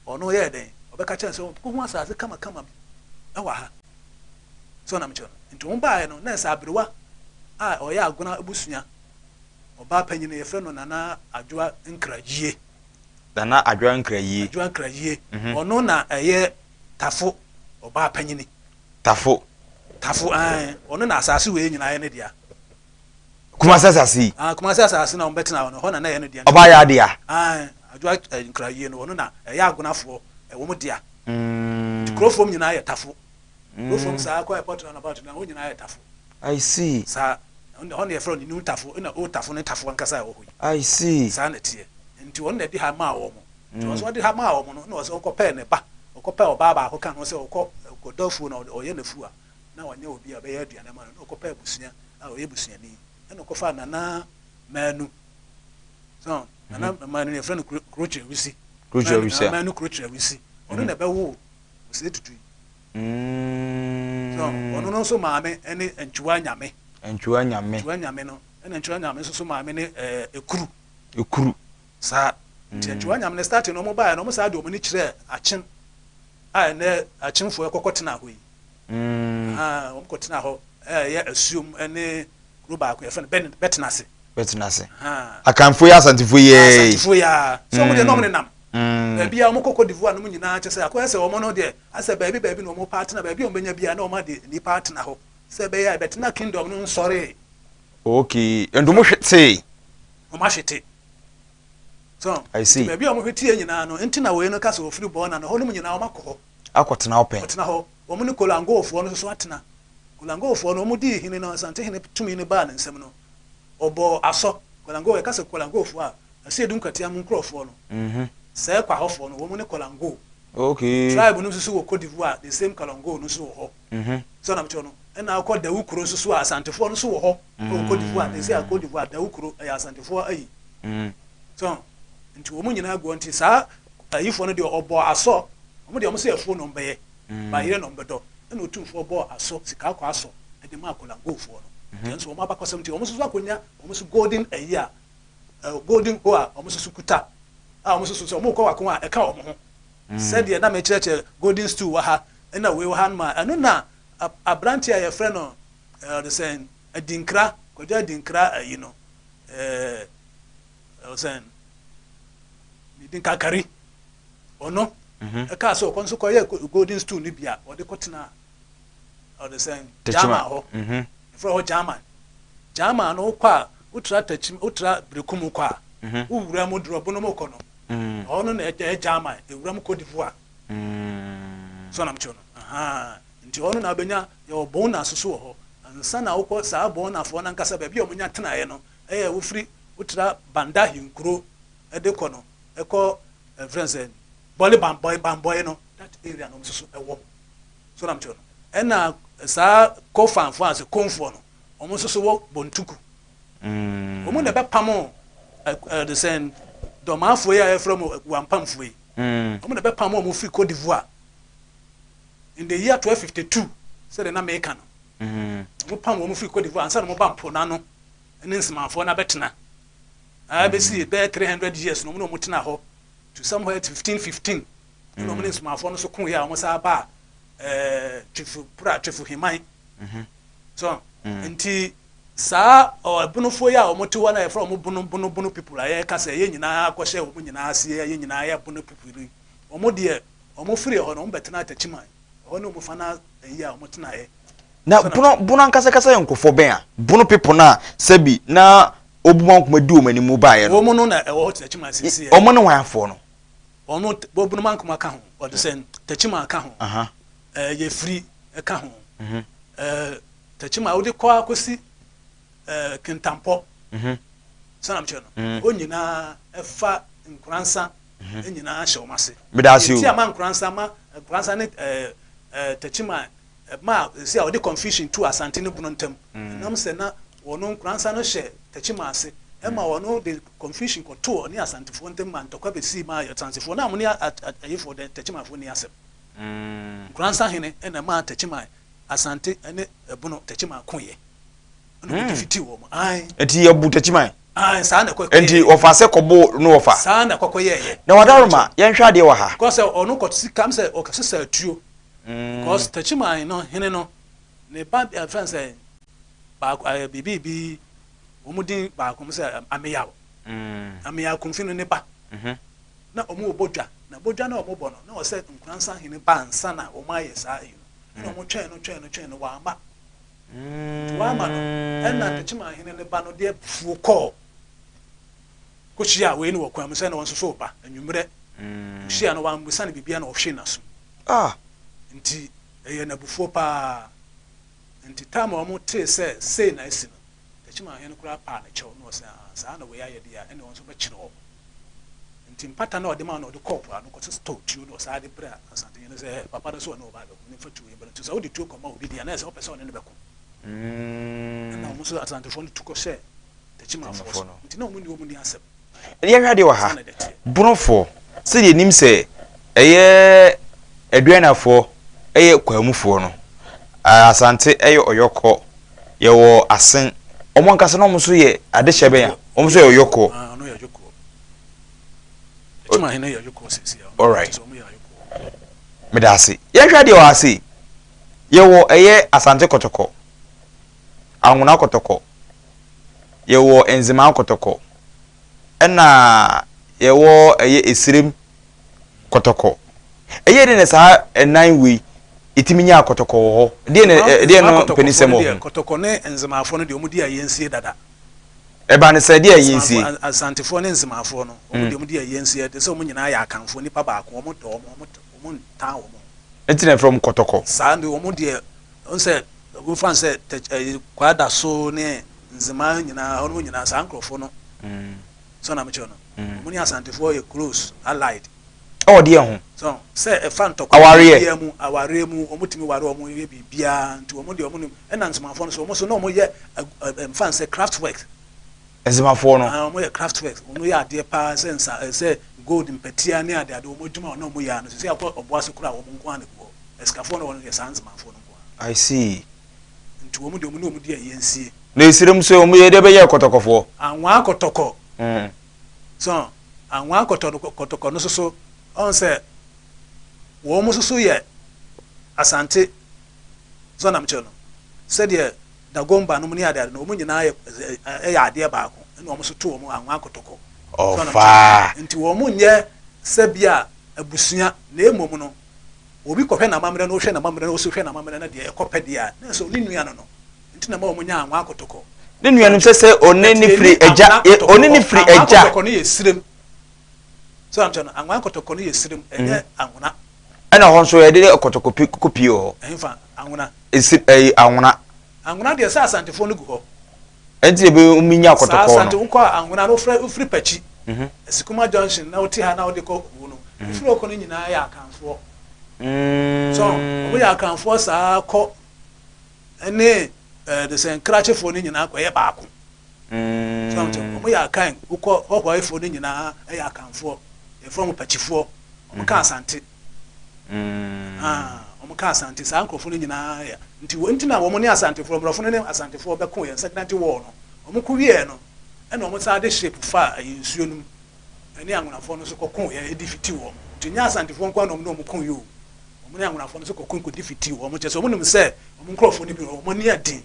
Ɔno yɛɛ dɛn? Ɔbɛka kyerɛ no sɛ ɔkɔhu asaase kamakama bi wɔ ha. So na mekyerɛ no. Nti wɔn baeɛ no na ɛsɛ aberewa a ɔyɛ Agona abusua ɔbaa panyin yɛfrɛ no Nana Adwoa Nkrayie. Nana Adwoa Nkrayie. Adwoa Nkrayie. Ɔno na ɛyɛ Tafo ɔbaa panyini. Tafo. Tafo ae. Ɔno na asaase wei nyinaa yɛ ne dea. Kumasi asase yi. Ah, Kumasi asase na wɔbɛtena hɔ no, hɔ na na ɛyɛ no dea. Ɔbaa yɛ adea. Ae, Adwoa Nkrayie no, ɔno na ɛyɛ Agonafoɔ, wɔn dea. Nti kurofoɔ nyinaa yɛ Tafo. Kurofoɔ saa kɔ airport roundabout no, hɔ nyinaa yɛ Tafo. I see. Saa, hɔ na yɛfrɛ no New Tafo, ɛna Old Tafo ne Tafo ankasa a ɛwɔ hɔ yi. I see. Saa na ɛteɛ. Nti ɔno na ɛde ha maa wɔn. Nti ɔno nso ɔde ha maa wɔn no, ɛna ɔsɛ ɔkɔpɛɛ ne ba, ɔkɔpɛɛ ɔbaa baako ka ho sɛ ɔkɔ ɔkɔdɔ afuo na ɔyɛ n'afuo a, na wanya obi a ɔbɛyɛ aduane ama no, na ɔkɔpɛɛ abusua a ɔyɛ busuani, ɛna ɔkɔfaa Nana Manu. So, Nana Manu yɛfrɛ no Kurokyerɛ Wisi. Kurokyerɛ Wisi. Manu Kurokyerɛ Wisi. Ɔno na ɛbɛwoo Osei Tutu yi. So, ɔno no nso maame ne Antwiwa Nyame. Antwiwa Nyame. Antwiwa Nyame no, ɛna Antwiwa Nyame nso so maame ne Ekuru. Ekuru. Saa. Nti Antwiwa Nyame no starting no, wɔn baeɛ no, wɔn saa de wɔn ani kyerɛɛ Akyem a ɛnɛ Akyemfoɔ ɛkɔkɔ tena hɔ yi. Ahaa, wɔn kɔ tena hɔ ɛyɛ asuom ne kuro baako yɛfrɛ no Bɛtenase. Bɛtenase. Akanfoɔ yi Asantefoɔ yi ɛɛ. Asantefoɔ yi aa. So wɔn deɛ na wɔn nenam. Baabi a wɔn kɔ Cote d'Ivoire nom nyinaa kyɛ sɛ akɔyɛ sɛ wɔn no deɛ asɛ baabi baabi na wɔn pɛ atena baabi a wɔn bɛnya biara na wɔn ade nnipa atena hɔ sɛ ɛbɛyɛ a ɛbɛtena kingdom no nsɔree. Okay, nti wɔn hwetee. Wɔn ahwete. So, I see. nti baabi a wɔn hweteɛ nyinaa no, nti na wei no ka sɛ wɔfiri Bɔɔna no, hɔ nom nyinaa wɔn akɔ hɔ. Akɔtena hɔ pɛn. Kɔtena hɔ. Wɔn ne Kolangofoɔ no nso so atena. Kolangofoɔ no, wɔn dii hene no, Asante hene tumi no baa ne nsam no, ɔbɔɔ asɔ. Kolango, yɛka sɛ Kolangofoɔ a, Asiedu Nkwatia mu nkorɔfoɔ no, sɛɛ Kwahɔfoɔ no, wɔn ne Kolango. Okay. Tribe no nso so wɔ Cote d'Ivoire, the same Kalongo no nso wɔ hɔ. So na mekyerɛ no, ɛna wokɔ Dawu kuro nso so a, Asantefoɔ no nso wɔ hɔ wɔ Cote d'Ivoire. They say Cote d'Ivoire, Dawu kuro, ɛyɛ Asantefoɔ ayi. So, nti wɔn nyinaa gu hɔ. Nti saa ayifoɔ no deɛ ɔbɔɔ asɔ, wɔn deɛ wɔn sɛ afuo na wɔn bɛyɛ, bayerɛ na wɔn bɛdɔ. Ɛna Otumfoɔ bɔɔ asɔ, sika akɔ asɔ de maa Kolangofoɔ no. Nti ɛnso wɔn abakɔsɛm nti wɔn nso so akɔnya wɔn nso golden ayi a, golden hoe a wɔn nso so kuta, a wɔn nso so sɛ wɔn rekɔ ako a ɛka wɔn ho. Sɛdeɛ na mekyerɛkyerɛ golden stool wɔ ha, ɛna wei wɔ ha no ma, ɛno na aberanteɛ a yɛfrɛ no ɔde sɛn, Adinkra, Kwadwo Adinkra ayi no, ɛɛ, ɔsɛn, ne din Kakari, ɔno ɛkaa sɛ ɔkɔ nso kɔyɛ golden stool no bi a ɔde kɔtena ɔde sɛn, German hɔ, yɛfrɛ hɔ German. German no wokɔ a, wotra Takyim, wotra Berekum kɔ a, wowura mu Dorɔbo no mu kɔ no, ɛhɔ no na ɛyɛ German, ewura mu Cote d'Ivoire. So na mekyerɛ no, ahaa, nti hɔ no na wobɛnya, yɛwɔ Bona nso so wɔ hɔ. Ansa na wokɔ saa Bonafoɔ no ankasa baabi a wɔnya tenaeɛ no, ɛyɛ wofiri, wotra Banda Hinkuro de kɔ no, ɛkɔ ɛfrɛ no sɛ Bɔle Bambɔe, Bambɔe no, that area no wɔn nso so ɛwɔ. So na mekyerɛ no. Ɛna saa Kofanfoɔ a sɛ Konfoɔ no, wɔn nso so wɔ Bontuku. Wɔn na ɛbɛpamo ɛde sɛn Dɔmaafoɔ yi a yɛfrɛ wɔn Wampamfoɔ yi. Wɔn na ɛbɛpamo wɔn firi Cote d'Ivoire in the year 1252 sɛdeɛ na meka no. Wɔn pam wɔn firi Cote d'Ivoire ansa na wɔn ba mpo n'ano ne Nsemanfoɔ no abɛtena. Abɛsi bɛyɛ 300 years na wɔn na wɔn tena hɔ to somewhere 1515 ɛna wɔn ne Nsemanfoɔ no so ko yɛ a wɔn san ba ɛɛ Twefo Pra Twefo Heman. So nti saa ɔbonofoɔ yi a wɔn te hɔ na yɛfrɛ wɔn bono bono bono people a yɛka sɛ yɛn nyinaa akɔhyɛ wɔn nyinaa aseɛ, yɛn nyinaa yɛ bono people yi, wɔn deɛ wɔn firi hɔ no wɔn bɛtena Atakyiman ɛhɔ ne wɔn fa na ayi a wɔn tenaeɛ. Na bono bono ankasa kasa yɛ nkurɔfoɔ bɛn a? Bono people no a sɛbi na Obumankoma di wɔn anim baeɛ no. Wɔn no na ɛwɔ hɔ Takyiman seesei. Wɔn ne hwan afoɔ no? Wɔn Obumankoma ka ho, ɔde sɛ Takyiman ka ho, ɛɛ Yɛfiri ka ho, ɛɛ Takyiman wode kɔ akɔsi ɛɛ Kintampɔ, sɛ na mekyerɛ no, hɔ nyinaa ɛfa Nkoransa nyinaa hyɛ wɔn ase. Meda ase o. Nti ama Nkoransa ma Nkoransa ne ɛɛ ɛɛ Takyiman ma esi a wɔde confusion tu Asante ne Bono ntam. Ɛnam sɛ na wɔn Nkoransa no hyɛ Takyiman ase ɛma wɔn de confusion kɔtoo ɔne Asantefoɔ ntam ma ntɔkwa bɛsii maa Asantefoɔ na wɔn ne ayifoɔ dɛ Takyimanfoɔ nni asɛm. Nkoransa hene na ɛmaa Takyiman Asante ne Bono Takyiman koeɛ. Ɛna wɔde fitii wɔn. Ae. Nti yɛbu Takyiman? Ae, saa na ɛkɔ kɔyɛeɛ. Nti wɔfa sɛ kɔbo no wɔfa? Saa na ɛkɔ kɔyɛeɛ. Na Wadaroma, yɛnhwɛ adeɛ wɔ ha. Because sɛ ɔno kɔ sika, sɛ ɔkɔsesa atuo. Because Takyiman no hene no, ne ba ɛfɛn no sɛ baako ɛɛ biribi bi wɔn din baako mo sɛ Ameyaw. Ameyaw Kumfi no ne ba. Na wɔn rebɔ dwa. Na bɔ dwa na wɔn bɔ no, na ɔsɛ Nkoransa hene ba ansa na wɔn ayɛ saa ayi no. Ɛna wɔn twɛn no twɛn no twɛn no wamma. Nti wamma no, ɛna Takyiman hene ne ba no de abufuo kɔɔ kɔhyiaa wei no wɔ kwan mu sɛ na wɔn nso so reba anwummerɛ. Ɔhyiaa no wammisa no biribiara na ɔhwee n'asom. Nti ɛyɛɛ no abufuo paa. Nti time a wɔn tee sɛ sei na asi no, Takyiman hene no koraa paa ne kyɛw na ɔse aa saa na wei ayɛ deɛ a ɛne wɔn nso bɛkyere wɔn. Nti mpata no a ɔde maa no ɔde kɔɔ po ano kɔsesa tɔɔ tuo na ɔsan de brɛɛ Asantehene no sɛ ɛɛ papa no sɛ ɔne wo ba abɛko no mfa tuo yi mbrɛ no nti sɛ wode tuo kɔma obi deɛ a na ɛsɛ sɛ wopɛ sɛ ɔne no bɛko. Ɛna wɔn nso Asantefoɔ no tu kɔhyɛɛ Takyimanfoɔ so nti na wɔn ne wɔn nni asɛm. Yɛhwɛ adeɛ wɔ ha, Bonofoɔ, sɛdeɛ yɛnim sɛ ɛyɛ Aduanafoɔ yɛ Kwamufoɔ no, Asante yɛ Ɔyɔkɔ, yɛwɔ Asen, wɔn ankasa na wɔn nso yɛ adehyɛ bɛn a? Wɔn nso yɛ Ɔyɔkɔ. Alright. Meda ase. Yɛhwɛ adeɛ wɔ ha sei, yɛwɔ ɛyɛ Asante Kɔtɔkɔ, Anwona Kɔtɔkɔ, yɛwɔ Nzemaa Kɔtɔkɔ, ɛna yɛwɔ ɛyɛ Esirem Kɔtɔkɔ. Ɛyɛ dɛn na saa ɛnan wei ɛtumi nyaa kɔtɔkɔ wɔ hɔ? Ɛdeɛn na ɛdeɛn no mpanisɛm wɔ ho? Kɔtɔkɔ ne Nzemafoɔ no deɛ wɔn di ayɛnsie dada. Ɛba no sɛ deɛ ɛyɛ nsie. Asantefoɔ ne Nzemafoɔ no, wɔn deɛ wɔn di ɛyɛ nsie, ɛte sɛ wɔn nyinaa yɛ Akanfoɔ, nipa baako, wɔn dɔ wɔn, wɔn wɔn ntan wɔn. Nti na yɛfrɛ wɔn kɔtɔkɔ. Saa nti wɔn deɛ, wɔn sɛ, wɔfa no sɛ tɛk ɛyi Kwadaso ne Nzema nyinaa, wɔn nyinaa saa nkorɔfoɔ no, so na mekyerɛ no, wɔn ne Asantefoɔ yɛ close, allied. Ɛwɔ deɛ ho? So sɛ ɛfa ntɔkwa Awareɛ. biara mu, awareɛ mu, wɔn tumi ware wɔn yɛ biribiara, nti wɔn deɛ wɔn nim, ɛna Nzemafoɔ no so, wɔn nso na wɔn yɛ mfa no sɛ craft work. Nzemafoɔ no. Ah, wɔn yɛ craft work, wɔn yɛ adeɛ paa sɛ nsa, sɛ gold mpɛtea ne ade ade, wɔn adwuma a na wɔn yɛ ano, sisi akɔ Ɔboase koraa wɔn nko ara na egu hɔ, asikafoɔ na wɔn yɛ saa Nzemafoɔ no nko ara. I see. Nti wɔn deɛ wɔn ne wɔn di ayie nsie. Na esirem nso wɔn yɛ deɛ bɛyɛ kɔtɔkɔfoɔ. Anwaa kɔtɔkɔ. So anwaa kɔtɔ no kɔtɔkɔ no soso ɔn sɛ wɔn mo soso yɛ Asante so na mekyerɛ no sɛdeɛ Dagomba nom ne adeade no wɔn nyinaa yɛ ɛyɛ adeɛ baako ɛna wɔn so to wɔn anwaa kɔtɔkɔ so na mekyerɛ no nti wɔn nyɛ sɛ bi a abusua na emom no obi kɔhwɛ n'amammerɛ na ɔhwɛ n'amammerɛ na ɔso hwɛ n'amammerɛ na deɛ ɛkɔ pɛ deɛ a na ɛsɛ ɔne nua no no nti na ɛma wɔn nya anwa akɔtɔkɔ. Ne nuanom sɛ sɛ ɔne ne firi agya ɔne ne firi agya. Anwa akɔtɔkɔ no yɛ sirem so am kyerɛ no anwa akɔtɔkɔ no yɛ sirem ɛnyɛ anwona. Ɛna hɔ nso yɛde kɔtɔkɔ pi kɔ pie wɔ hɔ. Ɛnfa anwona. Esi ɛyi anwona. Anwona deɛ sɛ asantefoɔ no gu hɔ. Ɛnti ebe omi nya kɔtɔkɔ no. Saa asante wokɔ anwona no wofrɛ wofiri pakyi. Asikuma junction na wote ha na wode kɔ hoo no. Efiri hɔ kɔ no nyinaa yɛ akanfoɔ. So wɔn yɛ akanfoɔ saa kɔ. ne ɛɛ de sɛ nkrakyefoɔ no nyinaa kɔyɛ baako. Mm. So wɔn wɔn yɛ akan wokɔ hɔhɔefoɔ no nyinaa yɛ akanfoɔ yɛfrɛ wɔn pakyifoɔ wɔn ka mm. asante. Mm. Ah, wɔn ka asante saa nkurɔfoɔ no nyinaa yɛ nti wɔn nti na wɔn ne asantefoɔ mmorɔfo no ne asantefoɔ bɛko yɛn second war no wɔn ko wieɛ no ɛna wɔn san de ship fa ɛyɛ nsuo no mu ɛne anwonafoɔ no nso kɔko yɛ ɛdi fiti wɔn nti nyɛ asantefoɔ nko ara na wɔn ne wɔn ko yɛ o. Wɔn ne anwonafoɔ no nso kɔko kɔdi fitiw. Wɔn, kyerɛ sɛ, wɔnim sɛ wɔn nkurɔfoɔ no bi wɔ hɔ, wɔn ani yɛ den.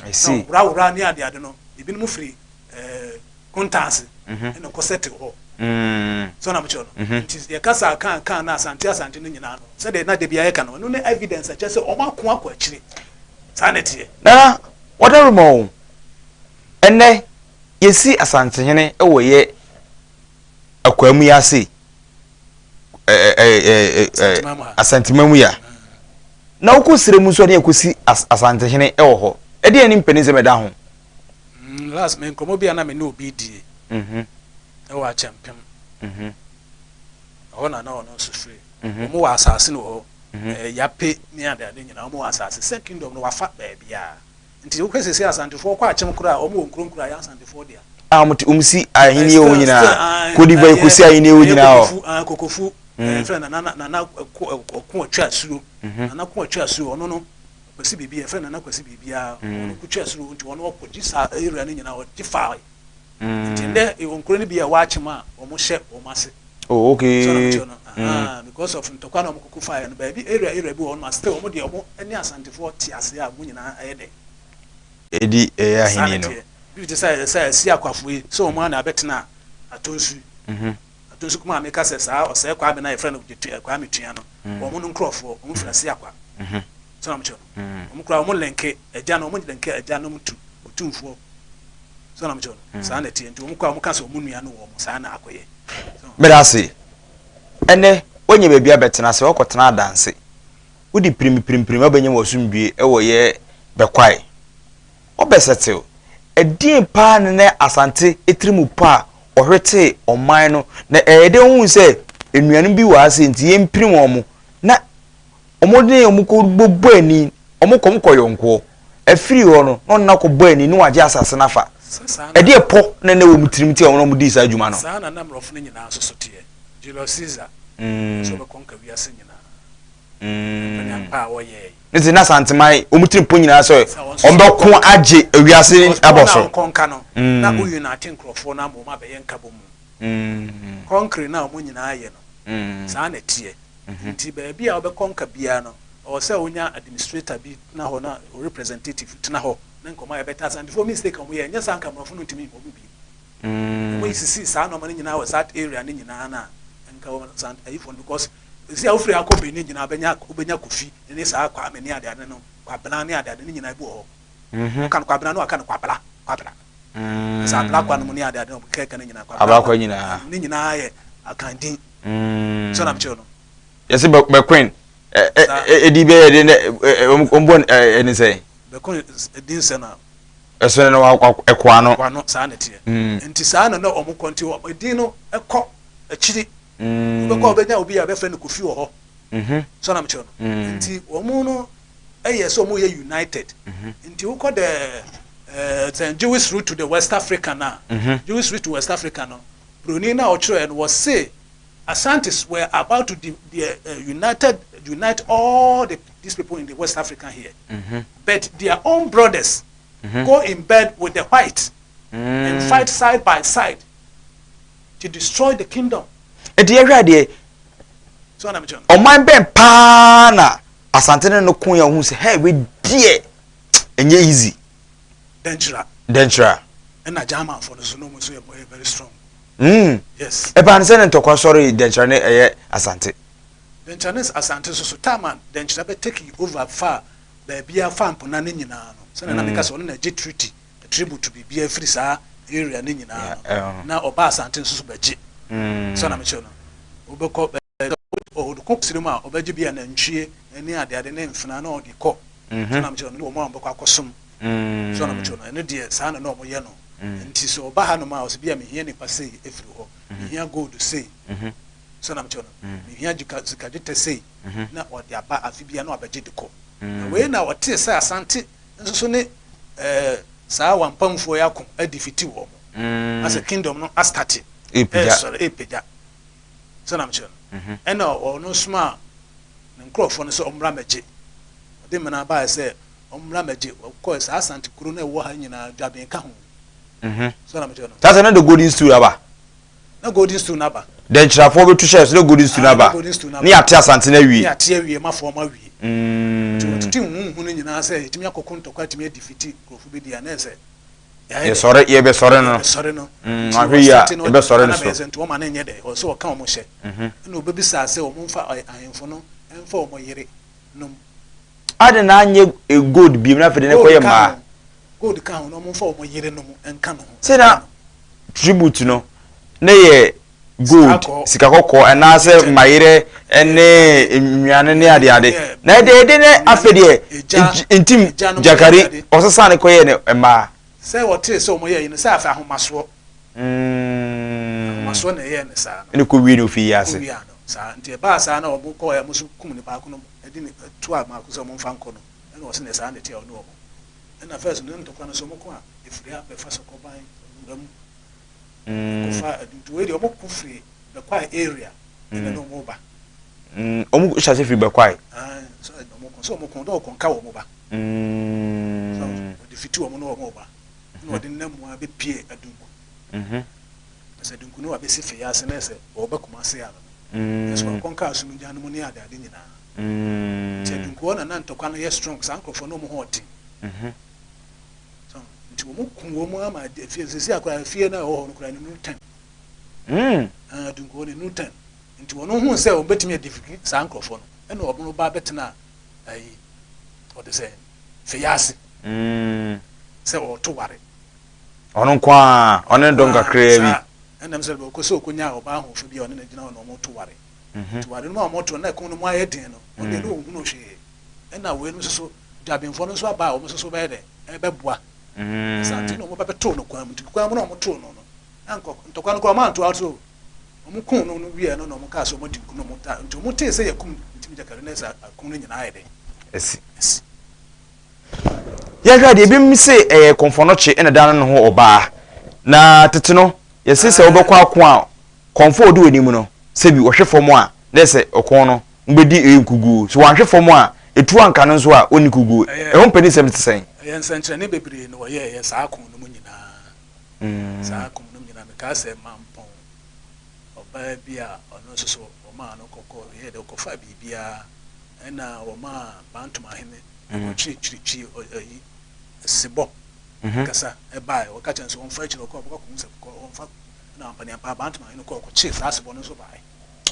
I see. Na worawora ne adeade no, ebinom firi ɛɛ konta ase mhm. ɛna kɔ sɛte hɔ. Mm. So na mekyerɛ no. Mhm. Nti yɛka saa kan kan na asante asante no nyinaa no, sɛdeɛ na dabi ayɛ ka no, ɛno ne evidence ɛkyerɛ sɛ wɔn ako akɔ akyire. Saa na ɛteɛ. Na wɔdaroma o, ɛnɛ yɛsi asantehene wɔ yɛ akwaa mu yi ase Asanteman mu ya na wokɔ srɛ mu nso ne ɛkɔsi Asantehene wɔ hɔ ɛdeɛ ne mpanin sɛ mɛda ho mm, last me nkɔmmɔ bi a na me ne obi die mhm. ɛwɔ akyɛmpem mhm. ɛhɔ na na ɔno nso firi mhm. wɔn wɔ asase no wɔ hɔ yape ne adeade nyinaa wɔn wɔ asase sɛ kingdom no wafa baabiara Nti wohwɛ sesei Asantefoɔ kɔ akyem koraa a wɔn wɔ nkuro nkuro a ɛyɛ Asantefoɔ dea. A wɔn te wɔn si ahennie wɔ nyinaa Cote d'Ivoire kɔ si ahennie wɔ nyinaa hɔ. Ɛyɛ Kokofu ɛyɛ fɛ nana nana ɔko ɔko ɔtwa asuo nana ko ɔtwa asuo ɔno no Kwasi biribi yɛfrɛ nana Kwasi biribiara ɔno ko twa asuo nti ɔno ɔkɔ gye saa area no nyinaa ɔgye faae nti ndɛ ɛwɔ nkuro no bi a ɛwɔ akyem a wɔn hyɛ wɔn ase. Oh okay. So na mekyerɛ no. Mm. Because of ntɔkwa na wɔn koko faeɛ no baabi area area bi wɔ hɔ no ma still wɔn deɛ wɔn ne Asantefoɔ te ase a wɔn nyinaa ɛyɛ dɛ. Edi ɛyɛ ahenni no. Bi te sɛ sɛ ɛsi akwafo yi sɛ wɔn ana abɛtena Atonsu. Mhm. Atonsu kuma meka sɛ saa ɔsɛe Kwame na yɛfrɛ no Kwame Tua no. Mm. Wɔn no nkurɔfoɔ wɔn firi ase akwa. Mhm. So na mekyerɛ no. Mm. Wɔn kura wɔn lɛnke agya no wɔn lɛnke agya no tu otumfoɔ. So na mekyerɛ no. Mm. Saa na ɛteɛ nti wɔn kura wɔn ka sɛ wɔn nua no wɔ wɔn saa na akɔyɛ. Meda ase. Ɛnnɛ, woanya baabi abɛtena sɛ woakɔtena adanse. Wode pirimpirimpirim abɛnya w'asomdwoe wɔ yɛ bɛkwae. Wobɛsɛtew. Ɛdeɛn paa ne na Asante tiri mu pɔ a ɔhwetee ɔman no na ɛyɛ dɛ wohu sɛ nnuanom bi wɔ ha sei nti yɛmpirim wɔn na wɔn ne wɔn kɔ bɔbɔ ani wɔn kɔ wɔn kɔ yɔnkoɔ afiri hɔ no na ɔne no akɔbɔ ani na wagye asase no afa. Ɛdeɛ pɔ na na ɛwɔ wɔn tirim nti a wɔn dii saa adwuma no. Saa na na mmorɔfo no nyinaa nso so teɛ. Julius Caesar sɛ ɔbɛkɔnka wiase nyinaa. Mpanyampa a wɔyɛe. Ne ti na Asanteman wɔn tirim pɔ nyinaa sɛ wɔn bɛko agye wiase abɔ so. Because pɔ na wɔkɔnka no na wounite nkurɔfoɔ no ama wɔn abɛyɛ nkabom. Kɔnkere no a wɔn nyinaa yɛ no saa na ɛteɛ. Nti baabi a wobɛkɔnka biara no ɛwɔ sɛ wonya administrator bi tena hɔ na representative tena hɔ. Ne nkɔmɔ a yɛbɛtaa Asantefoɔ mistake a wɔn yɛ ɛnyɛ saa nka mmorɔfo no ntumi wɔn bi wɔn sisi saa nneɛma no nyinaa wɔ saa area no nyinaa na nka wɔn san ayifoɔ no because esi a wofiri akɔ Benin nyinaa bɛnya wobɛnya Kofi ne saa Kwame ne adeade no Kwabena ne adeade no nyinaa bi wɔ hɔ wɔka no Kwabena no wɔka no Kwabla Kwabla. Sɛ Ablakwa no mu ne ade ade na wɔn kɛkɛ no nyinaa. Ablakwa nyinaa. Ne nyinaa yɛ Akan din. So na mekyerɛ no. Yɛsɛ bɛkoin ɛdi bɛyɛ de ne wɔn bɔ ɛne sɛ. Bɛkoin din sɛ na. Ɛso no ɛkoa no. Ɛkoa no saa na ɛteɛ. Nti saa na na wɔn kɔ nti wɔn din no ɛkɔ akyiri. Wobɛkɔ a wobɛnya obi a bɛfrɛ no Kofi wɔ hɔ. So na mekyerɛ no. Nti wɔn no ɛyɛ sɛ wɔn yɛ united. Nti wokɔ the sɛ Jewish route to the West Africa na Jewish route to West Africa no broni na ɔkyerɛ no wɔse Asantes were about to de, de, united unite all the, these people in the West Africa here. But their own brothers go in bed with the white and fight side by side to destroy the kingdom. Nti yɛhwɛ adeɛ So na mekyerɛ no. Ɔman bɛn paa na Asante ne no ko yɛ ohun sɛ hey we deɛ ɛnyɛ easy? Dɛnkyira. Dɛnkyira. Ɛna Germanfoɔ no so no wɔn nso yɛ very strong. Yes. Ɛbaa ne sɛ ne ntɔkwa sɔre Dɛnkyira ne ɛyɛ Asante. Dɛnkyira ne Asante nso so time a Dɛnkyira bɛ take over fa baabi a fa mpona ne nyinaa no sɛnea na meka sɛ ɔno na ɛgye treaty tribute biribiara firi saa area ne nyinaa no na ɔba Asante nso so bɛgye sɛ na mekyerɛ no wobɛkɔ ɔde kɔ sire mu a ɔbɛgye bi a nantwie ne adeade ne mfena na ɔde kɔ sɛ na mekyerɛ no ne wɔn a wɔbɛkɔ akɔsom sɛ na mekyerɛ no ɛno deɛ saa na na wɔyɛ no nti sɛ ɔba ha nom a ɔsɛ bi a mehia nipa sei efiri hɔ mehia gold sei sɛ na mekyerɛ no mehia sika dwetɛ sei na ɔde aba afe bia na wabɛgye de kɔ na wei na ɔte sɛ Asante nso so ne ɛɛ saa wampamfoɔ yi ako adi fiti wɔn asɛ kingdom no astart ɛsɔre ɛpagya sɛ na mekyerɛ no ɛna ɔno soma ne nkurɔfoɔ no sɛ ɔmmra mɛgye ɔde mmena baeɛ sɛ ɔmmra mɛgye ɔkɔɛ saa Asante kuro no ɛwɔ ha nyinaa Dwaben ka ho sɛ na mekyerɛ no. Saa sɛ na the golden stool aba. Na golden stool no aba. Dɛnkyerɛfoɔ bɛtu hyɛ so na golden stool no aba. Ne yɛate Asante no awie. Ne yɛate awie mafoɔ ma awie. Nti wɔtete huhu no nyinaa sɛ yɛtumi akɔko ntɔkwa atumi adifiti nkurɔfoɔ bi di a na ɛsɛ Yɛsɔre yɛbɛsɔre no. Yɛbɛsɔre no. Nti wahwɛ yie a yɛbɛsɔre no so. Nti wɔma no nyɛ dɛ ɔsɛ ɔka wɔn hyɛ. Ɛna ɔbɛbisaa sɛ wɔn mfa ahemfo no mfa wɔn yere nom. Ade na anyɛ gold biem na afei de ne kɔyɛ mmaa. Gold ka ho na wɔn mfa wɔn yere nom nka no ho. Sɛ na tribute no ne yɛ gold, sika kɔkɔɔ anaasɛ mmayerɛ ne nnuane ne adeade. Na ɛde ɛde ne afei deɛ ntim gyakari ɔsesa ne kɔyɛ ne mmaa. Sɛ wɔtee sɛ wɔn yɛ yi no sɛ afei ahomasoɔ. Ahomasoɔ na ɛyɛɛ ne saa no. Ɛna kɔ wie no ofi yi ase. Kɔ wie ano saa nti ɛbaa saa na wɔn kɔɔ wɔn so kum ne baako no ɛde ne to a baako sɛ wɔn mfa nkɔ no ɛna wɔsi ne saa na ɛte a ɔne wɔn ɛna fɛs no ntɔkwa no so wɔn ko a efiri ha bɛfa so kɔban wura mu. Kɔfa nti wei deɛ wɔn ko firi Bɛkwae area ɛna na wɔn ba. Wɔn hyɛ ase firi Bɛkwae. Sɛ wɔn ko sɛ wɔn ko dɛ wɔn nka wɔn ba. So wɔde fiti wɔn na wɔn ba na wɔde nam mu abɛpie Adunku. Sɛ Adunku no wabɛsi fɛ ase na sɛ wɔba Kumase ano no. Ɛsɛ wɔakɔnka asomdwa no mu ne ade ade nyinaa. Nti Adunku hɔ na na ntɔkwa no yɛ strong saa nkurɔfoɔ no wɔn ho ɔden. So nti wɔn ku wɔn ama efie sisi akora efie na ɛwɔ hɔ no kora ne nu 10. Adunku hɔ ne nu 10. Nti wɔn ho sɛ wɔn bɛtumi adifiki saa nkurɔfoɔ no ɛna wɔn ba bɛtena ayi ɔde sɛ fɛyase sɛ ɔto ware. Ɔno nko ara ɔne ne dɔm kakraa bi. Ɛnam sɛ ɔkɔ sɛ ɔkɔnya ɔbaa ahoɔfɛ bi a ɔne no gyina hɔ na wɔto ware. Nti ware no mu a wɔto no na ɛko no mu ayɛ den no ɔno deɛ na ɔnhunu hwee. Ɛna wei no nso so dwabenfoɔ no nso aba a wɔn nso so bɛyɛ dɛ ɛbɛboa. Saa nti na wɔn bɛbɛtoo no kwan mu nti kwan mu na wɔtoo no no na ntɔkwa no koraa wɔn anto ato wɔn kum no no wieɛ no na wɔn kaa sɛ wɔn adi nku na wɔn ta nti wɔn tee sɛ yɛkum Ntim Gyakari na ɛsɛ ako no nyinaa ayɛ dɛn Asi. Asi. Yɛhwɛ adeɛ ebinom se ɛyɛ kɔmfɔnɔkye na ɛda ne ho ɔbaa. Na tete no yɛse sɛ wobɛkɔ ako a kɔmfɔ a ɔdi w'anim no sɛbi ɔhwe fam a na ɛsɛ ɔko no mobɛdi ɛyɛ nkuguo. Sɛ wanhwe fam a ɛtuo anka no nso a ɔnni kuguo. Ɛho mpanisɛm te sɛn? Ɛyɛ nsɛnkyerɛnne bebree na wɔyɛeɛ saa ko no mu nyinaa. Saa ko no mu nyinaa mekaa sɛ Mampɔn ɔbaa bi a ɔno nso so wɔmaa no kɔkɔ yɛɛ dɛ ɔkɔfaa biribiara ɛna wɔmaa Bantomahene ɔkyerɛkyerɛkyi ayi sebɔ kasa ɛbaeɛ wɔka kyerɛ no sɛ ɔmfa akyire ɔkɔ ɔbɛkɔ akɔhu sɛ kɔ ɔmfa na ampaneampa Bantomahene kɔ ɔkɔkyee saa sebɔ no nso baeɛ.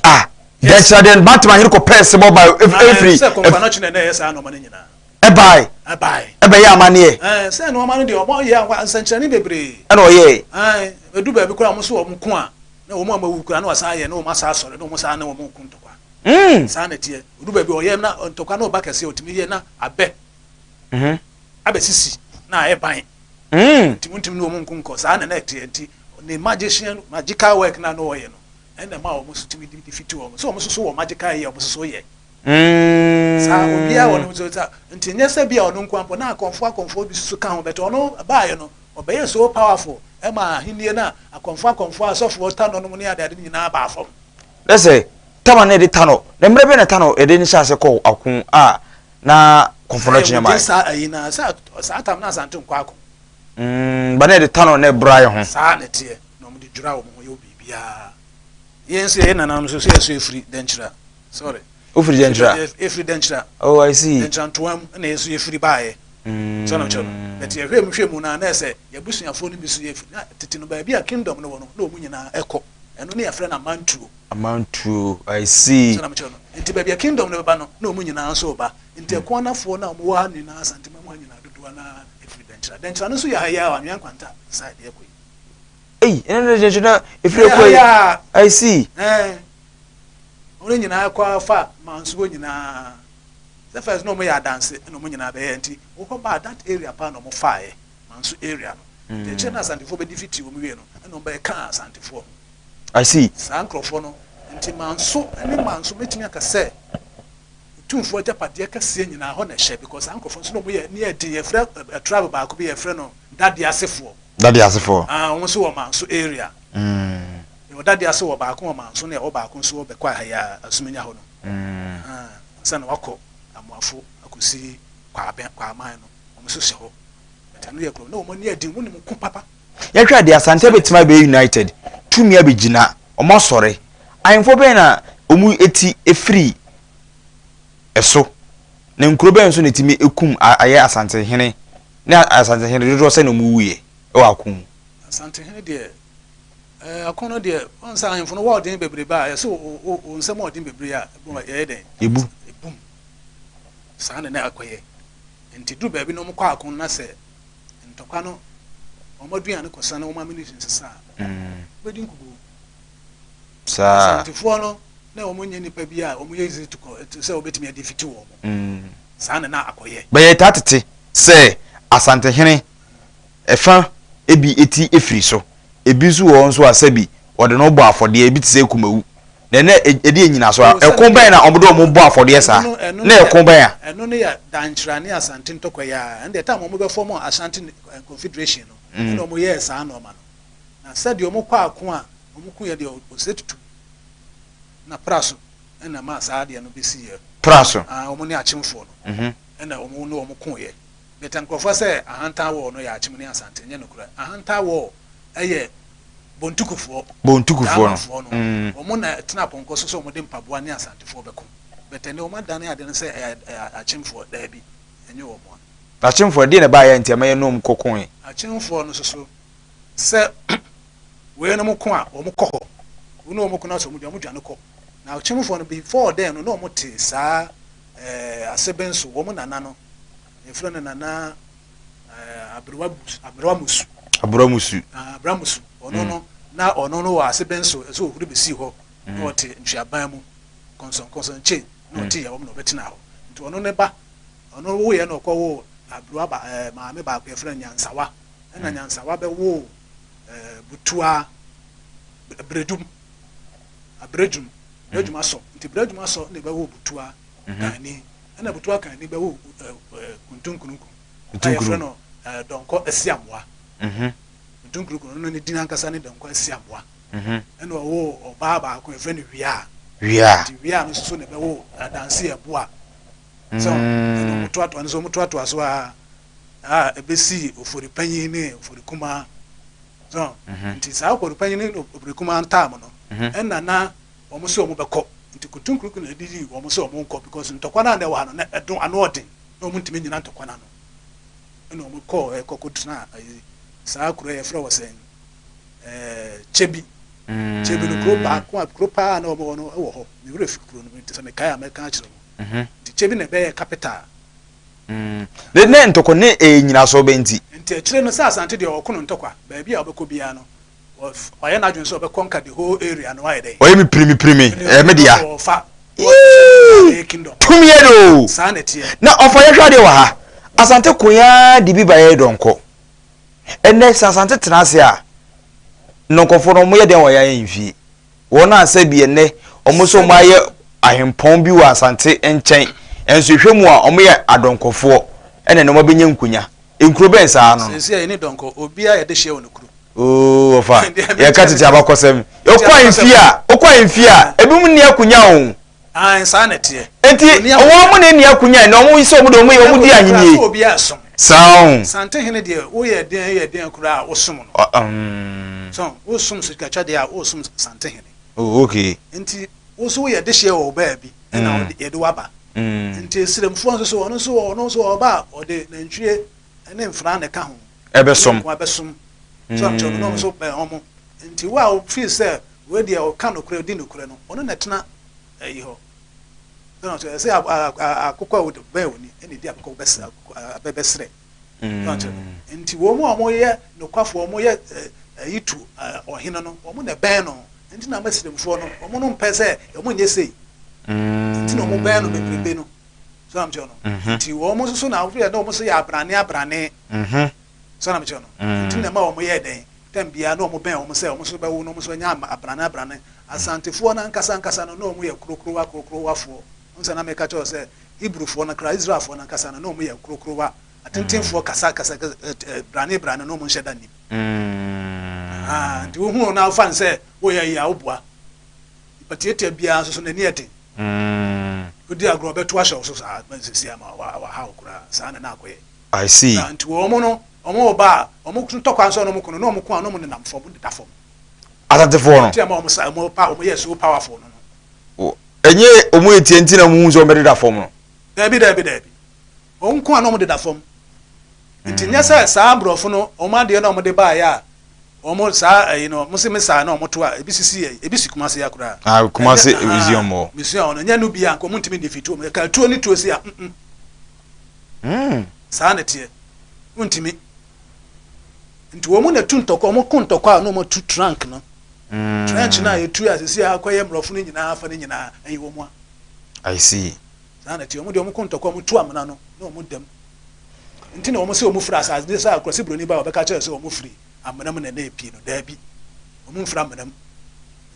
Ah! Dɛn kyerɛ dɛn Bantomahene kɔpɛɛ sebɔ baeɛ ɛfiri. Sɛ kɔmfa no kyerɛ na ɛyɛ saa nɔɔma no nyinaa. Ɛbae. Ɛbae. Ɛbɛyɛ amaneɛ. Ɛɛ sɛ nneɛma no deɛ wɔn yɛ nsɛnkyerɛnne bebree. Ɛna ɔyɛɛ. Ɛɛ edu baabi koraa wɔn nso wɔn ko a na wɔn a wɔn awu koraa na wɔsan ayɛ na wɔn asa asɔre na wɔn san ne wɔn ko ntɔkwa. Mm. Saa na ɛteɛ. Odu baabi ɔyɛ na ntɔkwa na ɔba kɛseɛ ɔtumi yɛ na abɛ. Mhm. Abɛsisi na ayɛ ban. Mm. Nti wɔntumi ne wɔn nko nkɔ. Saa na na ɛteɛ nti ne magician magical work na na ɔyɛ no ɛna ɛma wɔn nso tumi defeat wɔn. So wɔn nso so wɔ magical yɛ wɔn nso so yɛ. Mm. Saa obiara wɔ ne nso sa nti nyɛ sɛ bi a ɔno nko mpo na akɔmfoɔ akɔmfoɔ bi soso ka ho bɛtɛ ɔno baayɛ no ɔbɛyɛ so powerful ɛma ahennie no a akɔmfoɔ akɔmfoɔ asɔfoɔ tanɔ nom ne adeade no nyinaa baa fam. Na sɛ tama no yɛde tanɔ na mmerɛ bɛn na tanɔ yɛde no hyɛ ase kɔɔ ako a na kɔmfoɔ no akyinya mae. Saa ayi na saa saa tam na Asante nkɔ ako. Mm, ba na yɛde tanɔ na ɛbra yɛ ho. Saa na ɛteɛ na wɔde dwira wɔn ho yɛ biribiara. Yɛn nso yɛyɛ nananom nso so yɛ so efiri dɛnkyira. Sorry. Wofiri Dɛnkyira? Efiri Dɛnkyira. Oh, I see. Dɛnkyira ntoa mu na yɛn nso yɛfiri baeɛ. Sɛ na kyerɛ no. But yɛhwɛ mu hwɛ mu na na ɛsɛ yɛabusuafoɔ no bi so yɛfiri na tete no baabi a kingdom no wɔ no na wɔn nyinaa ɛkɔ. Ɛno ne yɛfrɛ no amantuo. Amantuo, I see. Sɛ na kyerɛ no. Nti baabi a kingdom no bɛba no na wɔn nyinaa nso reba. Nti Ɛkoanafoɔ no a wɔwɔ ha nyinaa Asantema mu ha nyinaa dodoɔ no ara ɛfiri Dɛnkyira. Dɛnkyira no nso yɛ ha yi ara Anwea Nkwanta side ɛkɔ yi. Ei, ɛno ne Dɛnkyira no ɛfiri ɛkɔ yi. I see. Ɛɛ. Wɔn nyinaa kɔ ara fa mansoɔ nyinaa sɛ first na wɔn yɛ adanse ɛna wɔn nyinaa bɛyɛ nti wɔkɔ baa that area paa na wɔn faeɛ manso area no nti akyire na asantefoɔ bɛ defeat wɔn wie no ɛna wɔn bɛyɛ kaa asantefoɔ ho. I see. Saa nkorɔfoɔ no nti manso ɛne manso mɛtumi aka sɛ otumfoɔ agyapadeɛ kɛseɛ nyinaa hɔ na ɛhyɛ because saa nkorɔfoɔ nso na wɔn yɛ ne yɛ den yɛfrɛ tribe baako bi yɛfrɛ no dadeasefoɔ. Dadeasefoɔ. Ah wɔn nso wɔ manso area. Yɛwɔ dadeɛ ase wɔ baako wɔ Manso na yɛwɔ baako nso wɔ Bɛkwae ha yi ara, Asumenya hɔ no. Ahaa, ansa na wakɔ Amoafo akɔsi Kwaabɛn, Kwaaman no, wɔn nso hyɛ hɔ. But ɛno yɛ kurom. Na wɔn ani yɛ den, wɔnim ko papa. Yɛhwɛ a deɛ Asante abɛtumi abɛyɛ United tumi abɛgyina, wɔn asɔre. Ahemfo bɛn na wɔn ti firi ɛso? Na nkuro bɛn nso na ɛtumi kum ayɛ Asantehene ne Asantehene dodoɔ sɛn na wɔn wuiɛ wɔ ako mu? Asantehene deɛ Ɛɛ, ɔko no deɛ, woahu sɛ ahemfo no wɔ ɔden bebrebe a, yɛse wo, wo, wo nsam ɔden bebree a, ɛbom a, yɛyɛ dɛn? Ebu. Ebum. Saa na na ɛkɔyɛ. Nti duru baabi na wɔkɔ ako no na sɛ ntɔkwa no, wɔn aduane kɔsa na wɔn ammunition sesa a, wobɛdi nkuguo. Saa. Asantefoɔ no, na wɔn nyɛ nnipa bi a wɔn yɛ easy to kɔ, sɛ wɔbɛtumi adefiti wɔn. Saa na na akɔyɛ. Bɛyɛ taa tete sɛ Asantehene ɛfa ebi ti firi so. Ebi nso wɔ hɔ nso a sɛbi wɔde no bɔ afɔdeɛ, ebi te sɛ kumawu. Na ɛnɛ ɛde anyina so a, ɛko bɛn na wɔde wɔn bɔ afɔdeɛ saa? Na ɛko bɛn a? Ɛno no yɛ Dankyira ne Asante ntɔkwa yi ara. Ɛnde time a wɔbɛ form Ashanti Confederation no, ɛna wɔyɛɛ saa nnoɔma no. Na sɛdeɛ wɔkɔ ako a wɔkoeɛ deɛ, Osei-Tutu na Praso ɛna ɛmaa saa adeɛ no bɛsiiɛ. Praso? Ah, wɔn ne Akyemfoɔ no ɛna wɔn ne wɔn koeɛ. But nkurɔfoɔ sɛ Ahantan War no yɛ Akyem ne Asante, ɛnyɛ nokorɛ. Ahantan War yɛ Bontukufoɔ, Bontukufoɔ no. Ghanafoɔ no, wɔn na ɛtena pɔnkɔ so sɛ wɔde mpaboa ne Asantefoɔ bɛko. But ɛnnɛ wɔn adane ade no sɛ ɛyɛ Akyemfoɔ, daabi, ɛnyɛ wɔn a. Akyemfoɔ, ɛdeɛn na ɛbaeɛ a nti ɛma yɛne wɔn kɔkoeɛ? Akyemfoɔ no nso so, sɛ weinom ko a, wɔn kɔ hɔ. Wo ne wɔn ko na sɛ wɔn dwane, wɔn dwane kɔ. Na Akyemfoɔ no, before then no, na wɔn te saa ɛɛ Asebenso, wɔn nana no, yɛfrɛ no Nana ɛɛ Aberewa Busu, Aberewa Musu. Aberewa Musu. Ah, Aberewa Musu. Ɔno no, na ɔno no wɔ Asebenso, ɛsɛ ohuri bɛsii hɔ, na ɔte ntweaban mu, kɔnsɔnkɔnsɔnkye, na ɔte yɛwɔ mu na ɔbɛtena hɔ. Nti ɔno ne ba, ɔno woeɛ na ɔkɔwoo aberewa ba ɛɛ maame baako yɛfrɛ no Nyansawa, ɛna Nyansawa bɛwoo ɛɛ Butua Beredum, Aberedum, Beredum Asɔ. Nti Beredum Asɔ na ɛbɛwoo Butua Kanni. Ɛna Butua Kanni bɛwoo Kuntunkununku a yɛfrɛ no Dɔnkɔ Asiamoa. Kuntunkununku no ne din ankasa ne Dɔnkɔ Asiamoa. Ɛna ɔwoo ɔbaa baako yɛfrɛ no Wiaa. Wiaa. Nti Wiaa no nso so na ɛbɛwoo Adanse Ɛboa. So ɛna wɔtoatoa no so wɔtoatoa so a a ɛbɛsii Ofori Panyin ne Ofori Kumaa. So nti saa Ofori Panyin ne Ofori Kumaa ntaam no ɛna na wɔn sɛ wɔn bɛkɔ. Nti Kuntunkununku na ɛde yii wɔn sɛ wɔn nkɔ because ntɔkwa no a na ɛwɔ ha no na ɛdo ano ɔden na wɔn ntumi nnyina ntɔkwa no ano. Ɛna wɔn kɔɔ ɛkɔ kɔtena ayi saa kuro a yɛfrɛ wɔ sɛn ɛɛ Kyebi. Kyebi no kuro baako a kuro paa na wɔn wɔ no ɛwɔ hɔ. Me werɛ fi kuro no nti sɛ mekae a mɛka akyerɛ mo. Nti Kyebi na ɛbɛyɛ capital. Ne ne ntɔkwa ne ɛyɛ nyinasoɔ bɛn nti? Nti akyire no sɛ Asante deɛ ɔko no ntɔkwa, baabi a ɔbɛkɔ biara no wayɛ n'adwene sɛ ɔbɛ conquer the whole area no wayɛ dɛn? Ɔyɛ me pirimi pirimi, ɛyɛ me dea. Ɔfa Yee! Tumi yɛ de o! Saa na ɛteɛ. Na ɔfa yɛhwɛ adeɛ wɔ ha, Asante ko yi ara de bi ba yɛ dɔnkɔ. Ɛnnɛ sɛ Asante tena ase a, nnɔnkɔfoɔ no wɔyɛ dɛn wɔ yɛn ahemfie? Wɔn a sɛbi ɛnnɛ wɔn nso wɔayɛ ahempɔn bi wɔ Asante nkyɛn, nso ehwɛ mu a wɔyɛ adɔnkɔfoɔ ɛna ɛnnɛ wɔabɛnya nkonya. Nkuro bɛn saa no no? Seesei yɛne dɔnkɔ, obiara yɛ dehyeɛ wɔ ne kuro. Oo ɔfa, yɛka tete abakɔsɛm. Okɔ ahemfie a, okɔ ahemfie a, ebinom nni akonya o. Aane, saa na ɛteɛ. Enti, wɔn mo na ɛnni akonya ɛnɛ, wɔn sɛ wɔn de wɔn yɛ, wɔn di ahennie. Sɛ obiara som. Saa o. Santehene deɛ, woyɛ deɛn yɛ deɛn koraa a, wosom no. So, wosom Sikatwa deɛ a, wosom Santehene. Oh, okay. Enti, wo nso woyɛ dehyeɛ wɔ wo baabi, ɛna yɛde wo aba. Enti, Esiremfoɔ nso so, ɔno nso, ɔno nso ɔba a, ɔde nantwie ne mfenaa na ɛka ho. Ɛbɛsom. Ne nkoa bɛsom. So, ɔno nso bɛn wɔn. Enti, wo a wofii sɛ Wei deɛ ɔka nokorɛ ɔdi nokorɛ no ɔno na ɛtena ayi hɔ so ɔkyerɛ sɛ akokɔ a bɛn oni ɛna ɛdi akokɔ bɛsrɛ so ɔkyerɛ no nti wɔn mu a wɔyɛ nokwafoɔ wɔn yɛ ayi tu ɔhene no wɔn na ɛbɛn no nti na mɛsiremfoɔ no wɔn no mpɛ sɛ wɔn nyɛ sei nti na wɔn bɛn no bebrebe no so ɔkyerɛ no nti wɔn nso so na wɔyɛ na wɔn nso yɛ abrane abrane so ɔkyerɛ no nti na ɛma wɔn yɛ dɛn Tɛm biara na wɔbɛn wɔn sɛ wɔn nso bɛwo na wɔn nso anya abrane abrane. Asantefoɔ no ankasa ankasa no, na wɔyɛ korokorowa korokorowafoɔ. Wohu sɛ na meka kyerɛ wo sɛ Hebrifoɔ no koraa, Israelfoɔ no ankasa no, na wɔyɛ korokorowa, atentenfoɔ kasa kasa brane brane na wɔnhyɛ da nnim. Ahaa, nti wohu wɔn na wofa no sɛ woyɛ yie a, woboa. Nipa tiatia biara nso so n'ani yɛ den. Wodi agorɔ ɔbɛto ahyɛ wo so saa, sisi ama waha wo koraa. Saa na na akɔyɛ. I see. Na nti wɔn no, wɔn reba a, wɔn ntɔkwa nso a na wɔn ko no, na wɔn ko a na wɔn nenam fam, wɔn deda fam. Asantefoɔ no. Nti ama wɔn sa, wɔn pa, wɔn yɛ so powerful no no. Ɛnyɛ wɔn yɛ tia nti na wɔn hu sɛ wɔn bɛdeda fam no. Daabi, daabi, daabi. Wɔn ko a na wɔn deda fam. Nti nyɛ sɛ saa aborɔfo no, wɔn adeɛ na wɔn de baeɛ a, wɔn saa ɛyi no, wɔn se missile na wɔn to a, ebi sisi yɛ, ebi si Kumasi ya koraa. Ah, Kumasi museum hɔ. Museum hɔ no, nyɛ no bi a, nka wɔn ntumi defeat wɔn. Ɛka tuo ne tuo si a, mm. Mm. Saa na ɛteɛ. Wontumi. Nti wɔn na tu ntɔkwa, wɔn ko ntɔkwa a na wɔn atu trunk no. Mm. Trench no a yɛtu a sisi a akɔyɛ mmorɔfo no nyinaa afa no nyinaa, ɛyɛ wɔn a. I see. Saa na ɛteɛ. Wɔn deɛ wɔn ko ntɔkwa, wɔn tu amena no na wɔn dam. Nti na wɔn sɛ wɔn firi asase ne sɛ akurasi buroni ba a wɔbɛka kyerɛ sɛ wɔn firi amena mu na ɛna epie no. Daabi. Wɔn mfiri amena mu.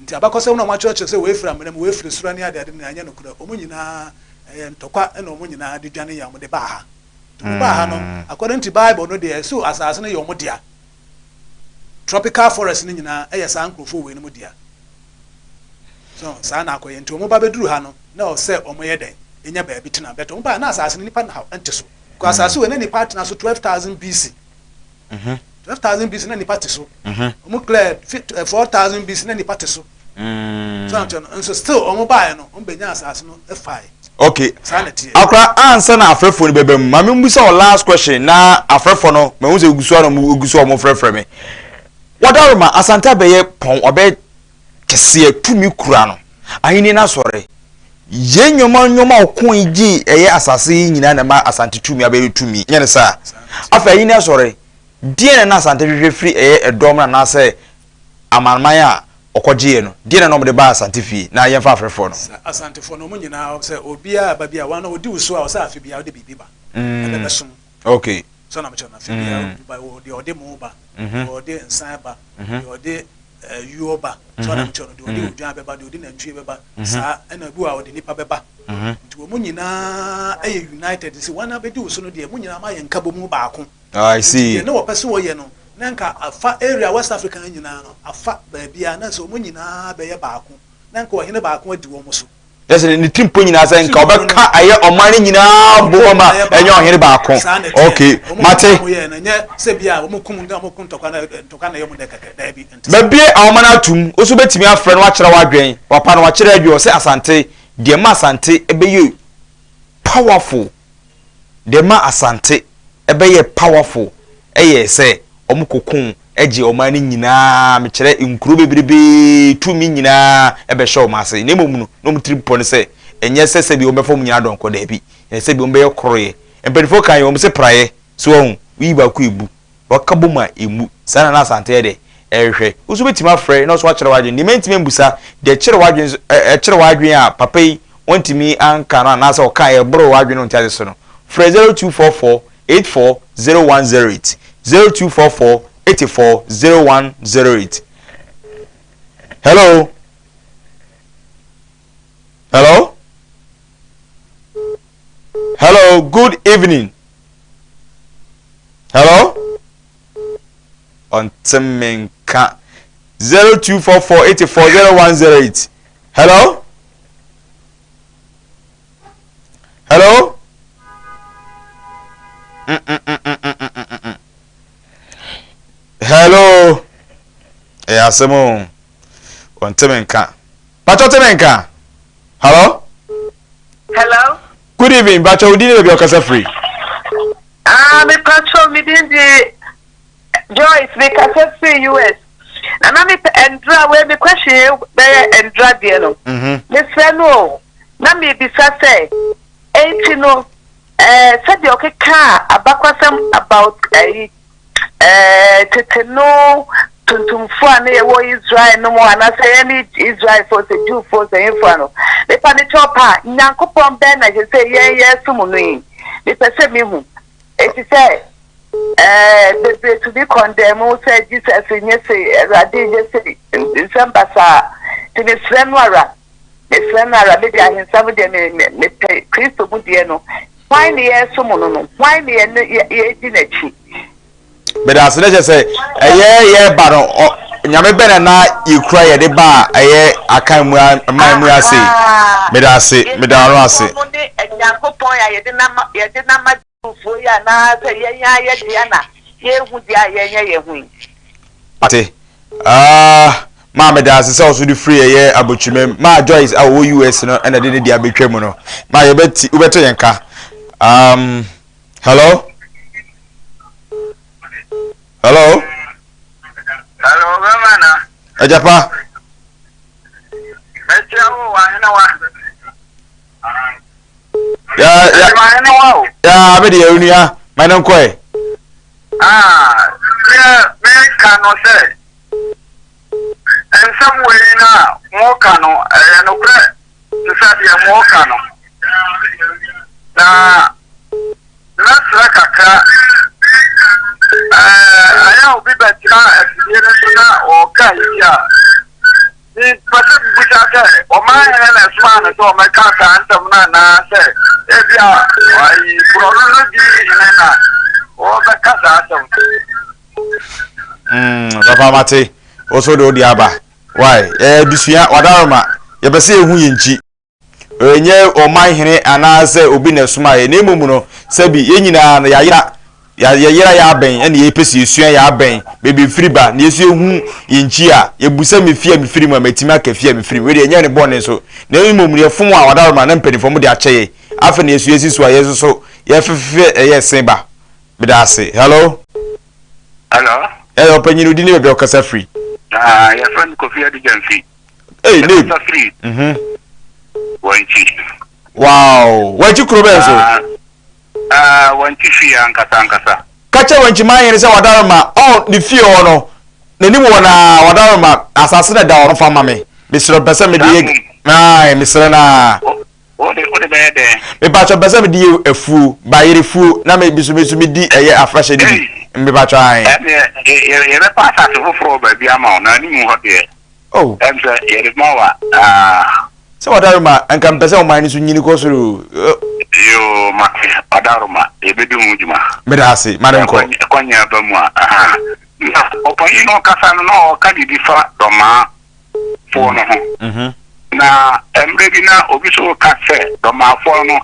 Nti abakɔsɛm no a wɔn akyerɛkyerɛ sɛ wɔn efiri amena mu, wɔn efiri soro ne adeade no nyinaa nyɛ nokorɛ. Wɔn nyinaa Ɛyɛ ntɔkwa na wɔn nyinaa de dwane yɛ a wɔde baa ha. Nti wɔn baa ha no, according to Bible no deɛ, so asase no yɛ wɔn dea. Tropical forest no nyinaa ɛyɛ saa nkurɔfoɔ wei no mu dea. So saa na akɔyɛ. Nti wɔn ba bɛduru ha no, na ɔsɛ wɔn yɛ dɛn? Enya baabi tena. But wɔn baa na asase no nipa na nte so. Because asase wei na nipa atena so 12,000 BC. 12,000 BC na nipa te so. Wɔn clear 4,000 BC na nipa te so. Mm. So no nso still wɔn baeɛ no wɔn bɛnya asase no fae. Okay. Saa na teɛ. Akora ansa na afrɛfoɔ no bɛba mu maame mbisa wɔ last question na afrɛfoɔ no mahu sɛ egu so a na wɔn egu so a wɔn frɛfrɛ me. Wadaroma Asante abɛyɛ pɔn ɔbɛyɛ kɛseɛ tumi kura no ahenni no asɔre yɛn nneɛma nneɛma ɔko yi gye ɛyɛ asase yi nyinaa na ɛma Asante tumi abɛyɛ tumi nyɛ ne saa afei ahenni asɔre deɛ na na Asante hwehwɛ firi ɛyɛ ɛdɔm no anaasɛ amanaman a ɔkɔgyeeɛ no, deɛn na na wɔde baa Asante fie na yɛmfa afrɛfoɔ no? Sɛ Asantefoɔ no, wɔn nyinaa, sɛ obiara ba bi a, wɔn a ɔdi wo so a, ɔsɛ afe biara wode biribi ba, ɛbɛbɛsom. Okay. So na mekyerɛ no, afe biara wode biribi ba, wɔ deɛ ɔde mo ba, deɛ ɔde nsan ba, deɛ ɔde ayuo ba, so na mekyerɛ no, deɛ ɔde odwan bɛba, deɛ ɔde nantwie bɛba, saa, ɛna ebi wɔ a ɔde nipa bɛba. Nti wɔn nyinaa yɛ united, sɛ wɔn abɛdi wo so no deɛ, mo nyinaa moayɛ nkabɔmu baako. I see. Nti deɛ na wɔpɛ sɛ wɔyɛ no, na nka afa area West Africa no nyinaa no, afa baabiara, na sɛ wɔn nyinaa bɛyɛ baako, na nka ɔhene baako adi wɔn so. Kyerɛ sɛ ne tirimpɔ nyinaa sɛ nka ɔbɛka ayɛ ɔman no nyinaa bom ama ɛnyɛ ɔhene baako. Saa na ɛteɛ. Okay, Wɔn mate. na wɔyɛɛ no, ɛnyɛ sɛ bi a wɔn kum na wɔn ko ntɔkwa na ntɔkwa na ɛyɛ wɔn dɛ kɛkɛ, daabi, ɛnte saa. Mabue ahoma no atom, wo nso wobɛtumi afrɛ na woakyerɛ w'adwene. Papa no wakyerɛ adwene, ɔse Asante, deɛ ɛma Asante bɛyɛ powerful Deɛ ɛma Asante bɛyɛɛ powerful yɛ sɛ wɔn koko gye ɔman no nyinaa, mekyerɛ nkuro bebrebee tumi nyinaa bɛhyɛ wɔn ase. Na mmom no, na wɔn tirim pɔ ne sɛ, ɛnyɛ sɛ sɛbi wɔbɛfa wɔn nyinaa dɔnkɔ, daabi, ɛyɛ sɛbi wɔn bɛyɛ koroyɛ. Mpanimfoɔ kan yɛ wɔn sɛ praeɛ so wɔn woyi baako ebu wɔka bom a emu saa na na Asante yɛ dɛ ɛrehwɛ. Wo nso wobɛtumi afrɛ na ɔso akyerɛ w'adwene. Deɛ mantumi ambusa deɛ ɛkyerɛ w'adwene so ɛ ɛkyerɛ w'adwene a papa yi ɔntumi anka no anaasɛ ɔka a ɛboro w'adwene no nte ase so no frɛ 0244 84 0108 0244 84 0108 Hello. Hello. Hello, good evening. Hello. Ɔnte me nka. 0244 84 0108. Hello. Hello. Mm -mm -mm -mm -mm -mm -mm. Hello. Ɛyɛ asɛm o. Ɔnte me nka. Patɔ te me nka. Hello. Hello. Good evening. Patɔ wo din ne baabi a ɔkasa firi. Ah, me patɔ me din di Joyce me kasa firi US. Na na me pɛ ndra wei me question yɛ bɛyɛ ndra deɛ no. Mm-hmm. Me srɛ no o. Na me bisa sɛ enti no eh sɛdeɛ ɔkeka abakwasɛm about ɛyi. Eh, tete no tuntumfoɔ a na yɛwɔ Israel no mu anaasɛ yɛne Israelfoɔ sɛ Jewfoɔ sɛ hefoɔ no, mepa ne kyɛw pa a, Nyankopɔn bɛn na ɛsɛ sɛ yɛn yɛsom no yi? Mepɛ sɛ mehu. Ɛfiri sɛ, eh, bebree tumi kɔndɛm sɛ Jesus nyɛ sei, Awurade nyɛ sei, nsɛm basaa. Nti mesrɛ no ara, mesrɛ no ara, me deɛ ahensɛm deɛ me, me, mepɛ Kristo mu deɛ no, Hwan ne yɛresom no no? Hwan ne yɛne yɛredi n'akyi? Meda ase na kyerɛ sɛ ɛyɛ yɛba no nyame bɛn na na yɛkura yɛde ba a ɛyɛ akan mu man mu ase meda ase meda ano ase. Ne Nyankopɔn a yɛde nama yɛde nama Jewfoɔ yi anaasɛ yɛn ara yɛ dea na yɛnhu deɛ a yɛnyɛ yɛn ho yi. Ate. Ah, maa meda ase sɛ ɔso de firi ɛyɛ abokyimam. Maa Joyce a ɔwɔ US no ɛna de ne deɛ abɛtwa mu no. Maa yɛbɛti wobɛto yɛn ka. Um, hello? Hello? Hello, bɛma na. Agyapa. Mɛkyia wo wɔ ahenewa. Ya ya. Ya me deɛ onua ma ne nkɔɛ. Ah, deɛ meka no sɛ nsɛm wei no a moka no ɛyɛ nokorɛ te sɛ deɛ moka no na mɛsrɛ kakra ɛɛ ɛyɛ obi bɛtena afidie no so na ɔka yi a Mepɛ sɛ mibisa sɛ, ɔman hene na ɛsomaa no sɛ ɔmmɛka saa nsɛm no anaasɛ ebia ayi borɔno no di hene na ɔrebɛka saa asɛm no? Mm, papa mate, wo so de wo de aba. Why? Ɛyɛ adesua, wadaroma. Yɛpɛ sɛ yɛhu yɛn nkyi. Ɛnyɛ ɔman hene anaasɛ obi na ɛsomaa yɛn, na mmom no, sɛbi yɛn nyinaa no yɛayera, yɛyera yɛn abɛn, ɛna yɛpɛ sɛ yɛsua yɛn abɛn, baabi efiri ba, na yɛso yɛhu yɛn nkyi a, yɛbu sɛ me fie a mefiri mu a, matumi aka fie a mefiri mu. Wei deɛ ɛnyɛ ne bɔne so, na mmom no yɛfom a ɔdaroma na mpanimfoɔ mo de akyɛ yɛn. Afei na yɛso yɛsi so a yɛn nso so yɛfefɛ ɛyɛ sen ba. Meda ase. Hello. Hello. Ɛyɛ ɔpanyin odi ne baabi a ɔkasa firi. Ah, yɛfrɛ no Kofi Adijamfi. Hey, name. Yɛkasa firi. Mhm. Wankyi. Wow. Wankyi kuro bɛn so? Ah, ah, Wankyi fie ankasa ankasa. Ka kyerɛ Wankyi man hene sɛ wadaroma ɔn ne fie hɔ no n'anim wɔ na wadaroma asase na ɛda hɔ no fa ma me. Mesrɛ mpɛ sɛ mede yɛ. Ae, mesrɛ na. Wode wode bɛyɛ dɛn? Mepatwɔ mpɛ sɛ mede yɛ afuo, bayere fuo na me nso me nso medi ɛyɛ afahyɛ no bi. Mepatwɔ ae. Ɛneɛ yɛbɛpa asase foforɔ wɔ baabi ama wo na anim hɔ deɛ. Oh. Ɛm sɛ yɛde ma wa. Ah. Sɛ wadaroma nka mpɛ sɛ ɔman no so nyini kɔ soro o. Yoo mate wadaroma yɛbɛdi ho dwuma. Meda ase ma no nkɔ. Ɛkwanya ba mu a. Aha. Na ɔpanyin no ɔkasa no na ɔka biribi fa dɔmaa foɔ no ho. Mhm. Na mmerɛ bi na obi so ka sɛ dɔmaafoɔ no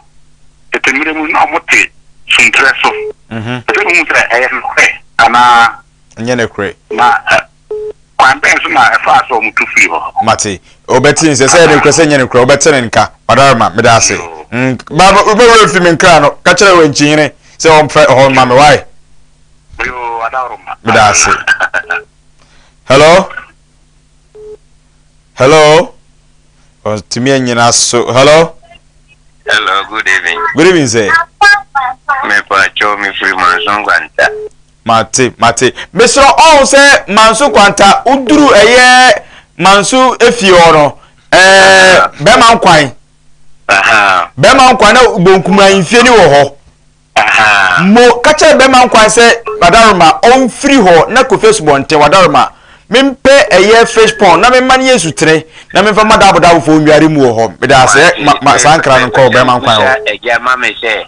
tete mmerɛ mu na wɔn te suntrɛ so. Mhm. Ɛsɛ mehu sɛ ɛyɛ nokorɛ anaa. Ɛnyɛ nokorɛ. Na Kwan bɛn so na ɛfaa sɛ wɔtu firii hɔ? Mate. Wobɛte nsɛ sɛ ɛyɛ nokorɛ sɛ ɛnyɛ nokorɛ, wobɛte ne nka. Ɔdarema, meda ase. Mm, ba, wobɛwerɛ mfi me nkra no, ka kyerɛ Wankyinyene sɛ ɔmfɛ hɔ mma me, why? Yoo, adaworoma. Meda ase. Hello? Hello? Ɔtumi anyina so. Hello? Hello, good evening. Good evening, sir. Mepakyɛw mefiri Manso Nkwanta. Mate, mate. Mesrɛ ɔho sɛ Manso Nkwanta, woduru ɛyɛ Manso efie hɔ no, ɛɛ bɛrima nkwan. Bɛrima nkwan na bonkum ahemfie ni wɔ hɔ. Mo, ka kyerɛ bɛrima nkwan sɛ Wadaroma ɔmfiri hɔ na Kofi Asubɔnten, Wadaroma, mempɛ ɛyɛ fish pond na memma no yɛ nsutene na memfa mma dabodabofoɔ nnware mu wɔ hɔ. Meda ase, ma, ma saa nkra no nkɔ bɛrima nkwan hɔ. Agya ma me sɛ.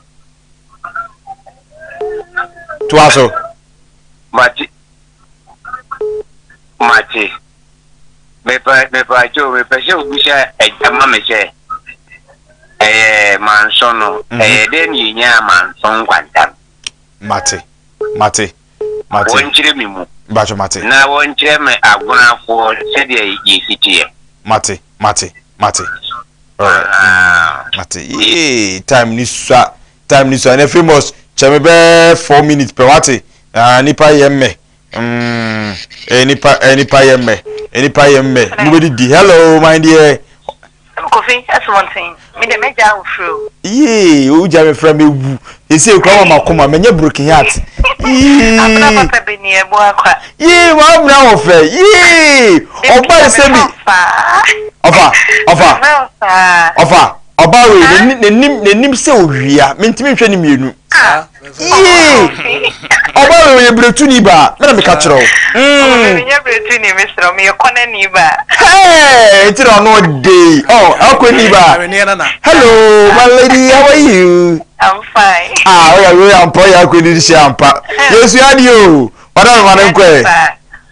Toa so. Mate. Mate. Mepa mepa kyɛw mepɛ sɛ obisa agya ma me sɛ ɛyɛ mansɔ no mhm. ɛyɛ dɛn na yɛnyaa mansɔ nkwanta no. Mate. Mate. Mate. Wɔnkyerɛ me mu. Bacho mate. Na wɔnkyerɛ me agonafoɔ sɛdeɛ yɛsi teɛ. Mate. Mate. Mate. Alright. Ah. Mate. Yee, time ni sua. Time ni sua. Na famous kyɛ me bɛɛ 4 minutes pɛ wate. Ah, nipa yɛ mmɛ. Mm, eh, nipa, eh, nipa yɛ mmɛ. Eh, nipa yɛ mmɛ. Mo bɛ didi. Hello, my dear. Kofi, ɛsomɔnten. Me de mɛgya wo frɛ o. Yee, o gya me frɛ me wu. Ese ekura ma makoma, mɛnyɛ broken heart. Yee. Abena papa bɛ ni ɛbo akwa. Yee, ma abena wɔ fɛ. Yee, ɔba ese bi. Ɔfa, ɔfa, ɔfa, ɔba wei, n'anim, n'anim sɛ owia, mentumi nhwɛ ne mmienu. Yee! Ɔbaa wei ɔyɛ bretuni baa, me na meka kyerɛ wo. Mm. Menyɛ bretuni mesrɛ wo, meyɛ kɔnani baa. Hey, nti na ɔno de. Oh, akɔni baa. Hello, my lady, how are you? I'm fine. Ah, ɔyɛ wei ampa, ɔyɛ akɔni de hyɛ ampa. Yesu adi o. Ɔda me ma ne nkɔ ɛ.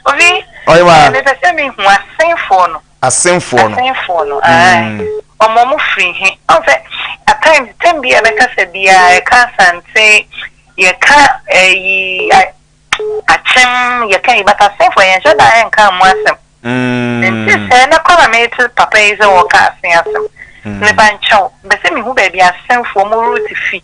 Obi. Ɔyɛ ma. Mepɛ sɛ mehu asenfoɔ no. Asenfoɔ no. Asenfoɔ no, ae. Wɔn wɔn firi he? Ɔhu sɛ at times, term bi a yɛbɛkasa biara, yɛka Asante, yɛka ɛyi Akyem, yɛka yi, but Asenfoɔ yɛnhyɛ da nka wɔn asɛm. Nti sɛ ɛnɛ koraa na mete papa yi sɛ ɔɔka Asen asɛm. Meba nkyɛw, mepɛ sɛ mehu baabi Asenfoɔ wɔn root fi.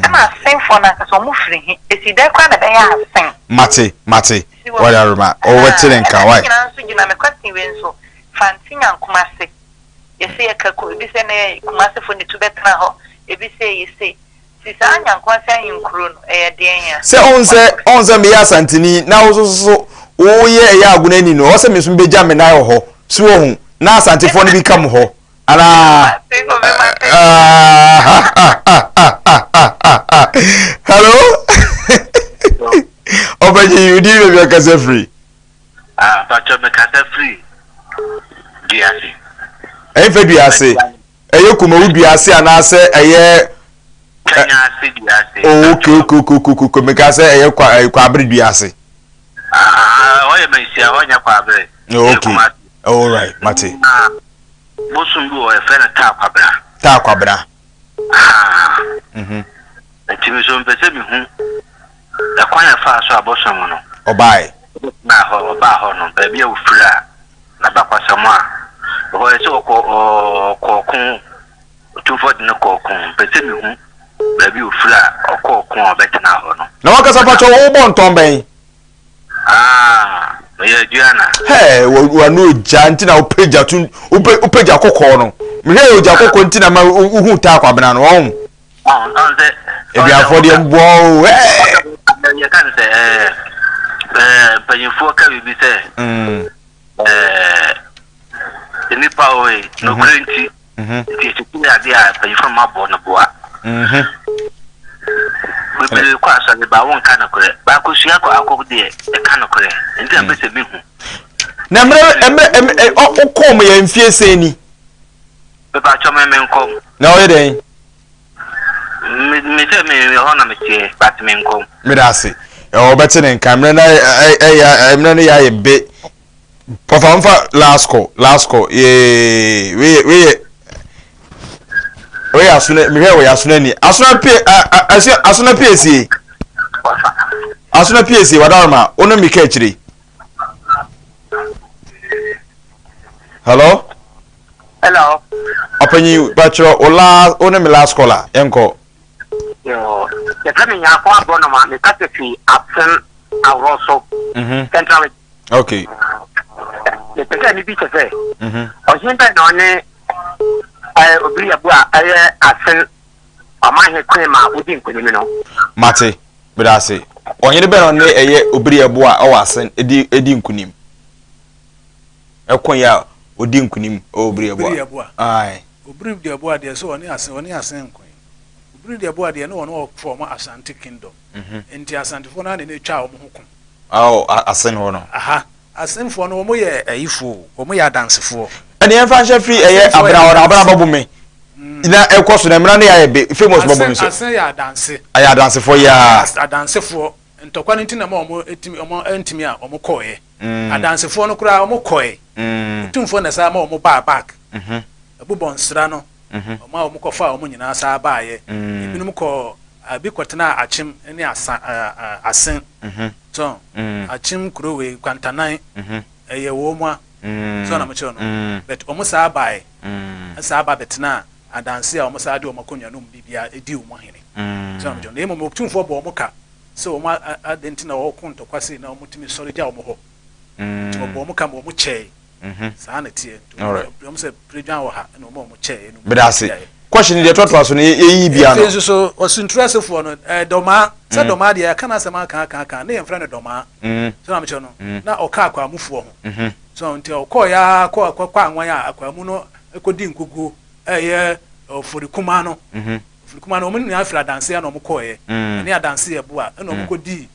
Ɛna asenfoɔ no ankasa wɔn firi he? Esi dɛn koraa na ɛbɛyɛ asen? Mate, mate. Whatever, ma. Oh, what's it in Ɛna ne nyinaa nso gyina me question wei nso. Fante nya Kumase. Yɛse yɛka ku, ebi sɛ ne Kumasefoɔ ne tu bɛtena hɔ, ebi sɛ ɛyɛ sei. Nti saa Nyankumase ahenkuro no, ɛyɛ deɛn a? Sɛ ɔn sɛ, ɔn sɛ meyɛ Asanteni na wo nso so woyɛ ɛyɛ Agonani no, ɔwɔ sɛ me nso mebɛgya me nan wɔ hɔ. So woahu? Na Asantefoɔ no bi ka mo hɔ. Anaa? Hello? Ɔbɛgye yi, wodi baabi ɔkasa firi? Ah, Pacho, mekasa firi Duase. Ɛyɛ fɛ Duase? Ɛyɛ Kumawu Duase anaasɛ ɛyɛ Kenya ase Duase. Oh, okay, okay, okay, okay, okay. Meka sɛ ɛyɛ kwa ɛyɛ Kwabere Duase. Ah, hɔ yɛ Manhyia, hɔ nyɛ Kwabere. Oh, okay. All right, mate. Bosom bi wɔ hɔ yɛfrɛ no Taa Kwabena. Taa Kwabena. Ahaa. Mhm. Nti me nso mepɛ sɛ mehu ɛkwan a ɛfaa so a bosom no. Ɔbae. Ɔbaa hɔ, ɔbaa hɔ no, baabi a ofiri a n'abakwasɛm a ɛhɔ yɛ sɛ ɔkɔ ɔkɔ ɔko, otumfoɔ de no kɔ ɔko. Mepɛ sɛ mehu baabi a ofiri a ɔkɔ ɔko a ɔbɛtena hɔ no. Na wankasa pakyɛ wobɔ ntɔn bɛn? Ah, meyɛ aduana. Hey, wano ogya nti na wopɛ gya tun wopɛ wopɛ gya kɔkɔɔ no. Mehwɛ yɛ ogya kɔkɔɔ nti na ma wohu taa kwabena no ɔn. Ɔn ɔn sɛ. Aduafoɔ deɛ mboa o. Hey. Yɛ ka no sɛ ɛɛ ɛɛ mpanyinfoɔ ka biribi sɛ. Mm. Ɛɛ nipa o yi nokorɛ nti. Nti ɛkyɛkyɛ adeɛ a mpanyinfoɔ ma bɔ no boa. Bebree kɔ asɔre ba wonka nokorɛ. Baako sua kɔ akɔ deɛ ɛka nokorɛ. Nti na mpɛ sɛ mehu. Na mmerɛ mmerɛ mmerɛ ɔkɔɔ mo yɛ mfie sɛn ni? Mepakyɛ me menkɔ. Na ɔyɛ dɛn? Me me sɛ me hɔ na meteɛ but menkɔ. Meda ase. Ɔbɛte ne nka mmerɛ no ɛyɛ mmerɛ no yɛ ayɛ be. Pɔfa nfa last call last call yee wei wei yɛ wei yɛ asona mehwɛ wɔ yɛ asona ni asona pie a asona pie sie asona pie sie wadaroma wo ne mika akyire hello. Hello. Ɔpanyin bàtúrọ̀ o last o ne mi last caller yɛn kɔ. Yoo yɛfrɛ mi Nyarko Aborɔnoma mi kasa fi Asen Aworo so Central. Okay. Mepɛ sɛ mebisa sɛ, ɔhene bɛn na ɔne Obiri Abu a ɛyɛ Asen Ɔmanhene koe ma wodii nkonim no. Mate. Meda ase. Ɔhene bɛn na ɔne ɛyɛ Obiri-Ɛboa a ɔwɔ Asen di di nkonim? Ɛkoeɛ a ɔdi nkonim wɔ Obiri-Ɛboa. Obiri-Ɛboa. Ae. Obiri-Ɛboa deɛ sɛ ɔne Asen, ɔne Asen nkoe. Obiri-Ɛboa deɛ ne ɔno ɔfɔɔmo Asante Kingdom. Nti Asantefoɔ no ara na na ɛtwaa wɔn ho ko. Aɔ, Asen hɔ no. Aha. Asenfoɔ no wɔn yɛ ayifoɔ o, wɔn yɛ adansefoɔ. Ɛne yɛmfa nhyɛ firi ɛyɛ Asenfoɔ yɛ abena hɔ no, abena adanse. bɛbo me na ɛkɔ so na mmena no yɛ ayɛ be famous bɛbo me Asen, so. asen yɛ adanse. Ayɛ adansefoɔ yi ara. Adansefoɔ, ntɔkwa no nti na ɛma wɔn tumi, wɔn antumi a wɔn kɔeɛ. Adansefoɔ no koraa wɔn kɔe. Otumfoɔ na ɛsan ma wɔn baa back. Ɛbobɔ nsra no, wɔn a wɔn kɔfaa wɔn nyinaa san baeɛ. Ebinom kɔɔ, ebi kɔtenaa Akyem ne Asa, Asen. So, Akyem kuro wei, Kwantanan, ɛyɛ wɔn a, so na mekyerɛ no. But wɔn saa baeɛ, saa ba bɛtenaa adanse a wɔn saa de wɔn akonnwa no mu biribiara dii wɔn ahene. So na mekyerɛ no. Na mmom Otumfoɔ bɔɔ wɔn ka sɛ wɔn adɛn nti na wɔko ntɔkwa sei na wɔtumi sɔre gya wɔn hɔ. Nti wɔbɔɔ wɔn ka ma wɔn kyɛe. Saa na ɛteɛ. Nti wɔn sɛ Piredwan wɔ ha na wɔn a wɔn kyɛeɛ no mu Meda ase. Question deɛ ɛtoatoa so no yɛyi bia no. Afei nso so Ɔsunturɛ asefoɔ no ɛɛ Dɔmaa sɛ Dɔmaa deɛ yɛaka n'asɛm aka aka aka ne yɛmfrɛ no Dɔmaa. So na mekyerɛ no na ɔka Akwaamufoɔ ho. So nti ɔkɔeɛ ara kɔ kɔ kɔ Anwan a Akwaamu no kɔdi nkuguo ɛyɛ Oforikuma no. Oforikuma no wɔn nyinaa firi Adanseɛ na wɔn kɔeɛ. Ɛne Adanseɛ Boa ɛna wɔn kɔdii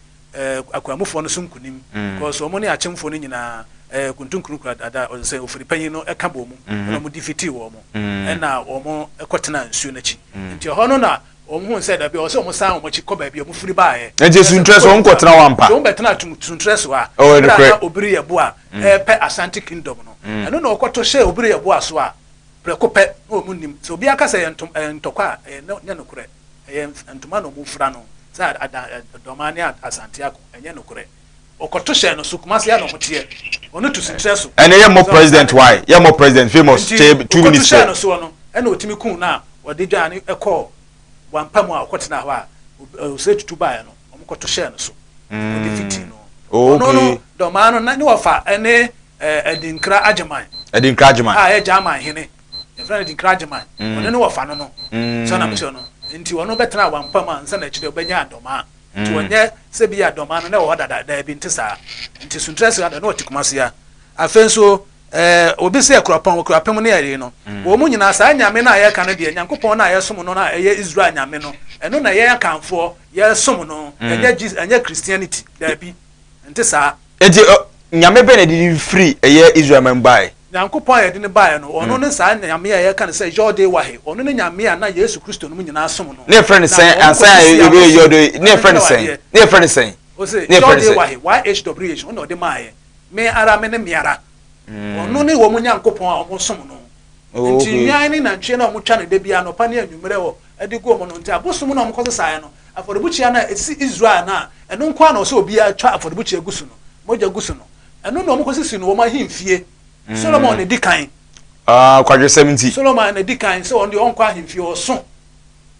Akwamufoɔ no so nkunim because wɔn ne Akyemfoɔ no nyinaa Kuntunkunu kura dada sɛ Ofiri panyin no ka bɔɔ mu ɛna wɔn defeatii wɔn ɛna wɔn kɔtenaa nsuo no akyi nti ɛhɔ no na wɔn huu sɛ dabi ɛwɔ sɛ wɔn san wɔn akyi kɔ baabi a wɔn firi baeɛ. Nti Suntrɛ so wɔn kɔtena hɔ ampa? Nti wɔn bɛtena Suntrɛ so a ɛberɛ a na Obiri Yeboah repɛ Ashanti Kingdom no ɛno na wɔkɔto hyɛɛ Obiri Yeboah so a prɛko pɛ na wɔn nnim sɛ obiara ka sɛ ɛyɛ ntɔkwa a ɛyɛ nyɛ nokorɛ. Ɛyɛ ntoma na wɔfira no sɛ ada Dɔmaa ne Asante ako, ɛnyɛ nokorɛ. Wɔkɔto hyɛɛ no so, Kumasi ha na wɔteɛ, ɔno to Sukyerɛ so. Ɛnɛ yɛ mmɔ president why yɛ mmɔ president famous Nti kyɛ two wɔkɔto minutes hyɛɛ pɛ. no soɔ no, ɛna ɔtumi kuu no a wɔde dwane kɔɔ Wampa mu a ɔkɔtenaa hɔ a Osei Tutu baeɛ no, wɔkɔto hyɛɛ no so, wɔde fitii no. Oh, Ɔno no, okay. Dɔmaa no, na ne wɔfa ne Adinkra Agyeman. Adinkra Agyeman. A ɛyɛ Gyaman hene. Yɛfrɛ no Adinkra Agyeman. Ɔno ne wɔfa no no. So na mekyerɛ no. Nti ɔno bɛtena Wampa mu ansa na akyire ɔbɛnya Dɔmaa. Nti ɔnyɛ sɛ bi a Dɔmaa no na ɛwɔ hɔ dada, daabi nte saa. Nti Suntrɛ Sira deɛ na ɔte Kumasi ha. Afei nso eh, obi sɛ Akuapɔn, Akuapem ne ɛyei no. Wɔn mu nyinaa saa Nyame no a yɛka no deɛ, Nyankopɔn no a yɛsom no no a ɛyɛ Israel Nyame no, ɛno na yɛn Akanfoɔ yɛsom no, ɛnyɛ Jesus, ɛnyɛ Christianity, daabi, nte saa. Nti Nyame bɛn na ɛde no firi ɛyɛ Israel man mu baeɛ? Nyankopɔn a yɛde no baeɛ no, ɔno ne saa Nyame a yɛka no sɛ Yod-Wahe, ɔno ne Nyame a na Yesu Kristo nom nyinaa som no. Ne yɛfrɛ no Na sɛn wɔn ansa a kɔsisia yɛbɛyɛ abosom. Yod, ne Maame yɛfrɛ no nkyerɛ wo sɛn? adeɛ. Ne yɛfrɛ no sɛn? Ose, Ne yɛfrɛ no sɛn? Yod-Wahe, YHWH, ɔno na ɔde maaeɛ. Me ara, me ne me ara. Ɔno ne wɔn Nyankopɔn a wɔsom no. Oh, Nti okay. nnwan ne nantwie no a wɔtwa no da biara anɔpa ne anwummerɛ wɔ de gu wɔn no nti, abosom no a wɔkɔsesaeɛ no, afɔrebukyia no a ɛsi Israel no a ɛno nko ara na ɔsɛ obiara twa afɔrebukyia gu so no, mogya gu so no, ɛno na wɔkɔsisi no wɔn ahemfie. Solomon na ɛdi kan. Ah, kwadwosɛm nti. Solomon na ɛdi kan sɛ ɔno deɛ ɔnkɔ ahemfie, ɔso.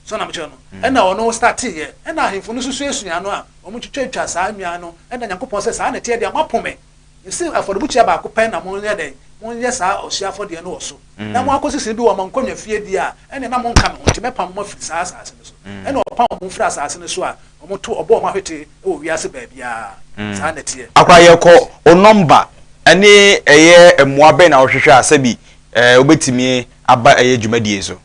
So na mekyerɛ no? Ɛna ɔno starteeɛ. Ɛna ahemfo no nso suasua no a wɔtwitwatwa saa nnwan no. Ɛna Nyankopɔn sɛ, saa na ɛteɛ deɛ, moapo me. Mese afɔrebukyia baako pɛ na monyɛ dɛn? Monyɛ saa ɔhyeɛ afɔdeɛ no wɔ so, na moakɔsisi bi wɔ mo nkonnwa fie deɛ a, ɛnneɛ na monka me ho, nti mɛpam mo afiri saa asase no so. Ɛnna ɔpam wɔn firii asase no so a, wɔto, ɔbɔɔ wɔn ahwete wɔ wiase baabiara. Saa na ɛteɛ. Akora yɛkɔ wo nɔmba ɛne ɛyɛ mmoa bɛn na wohwehwɛ a sɛbi ɛɛ wobɛtumi aba ɛyɛ dwumadie so.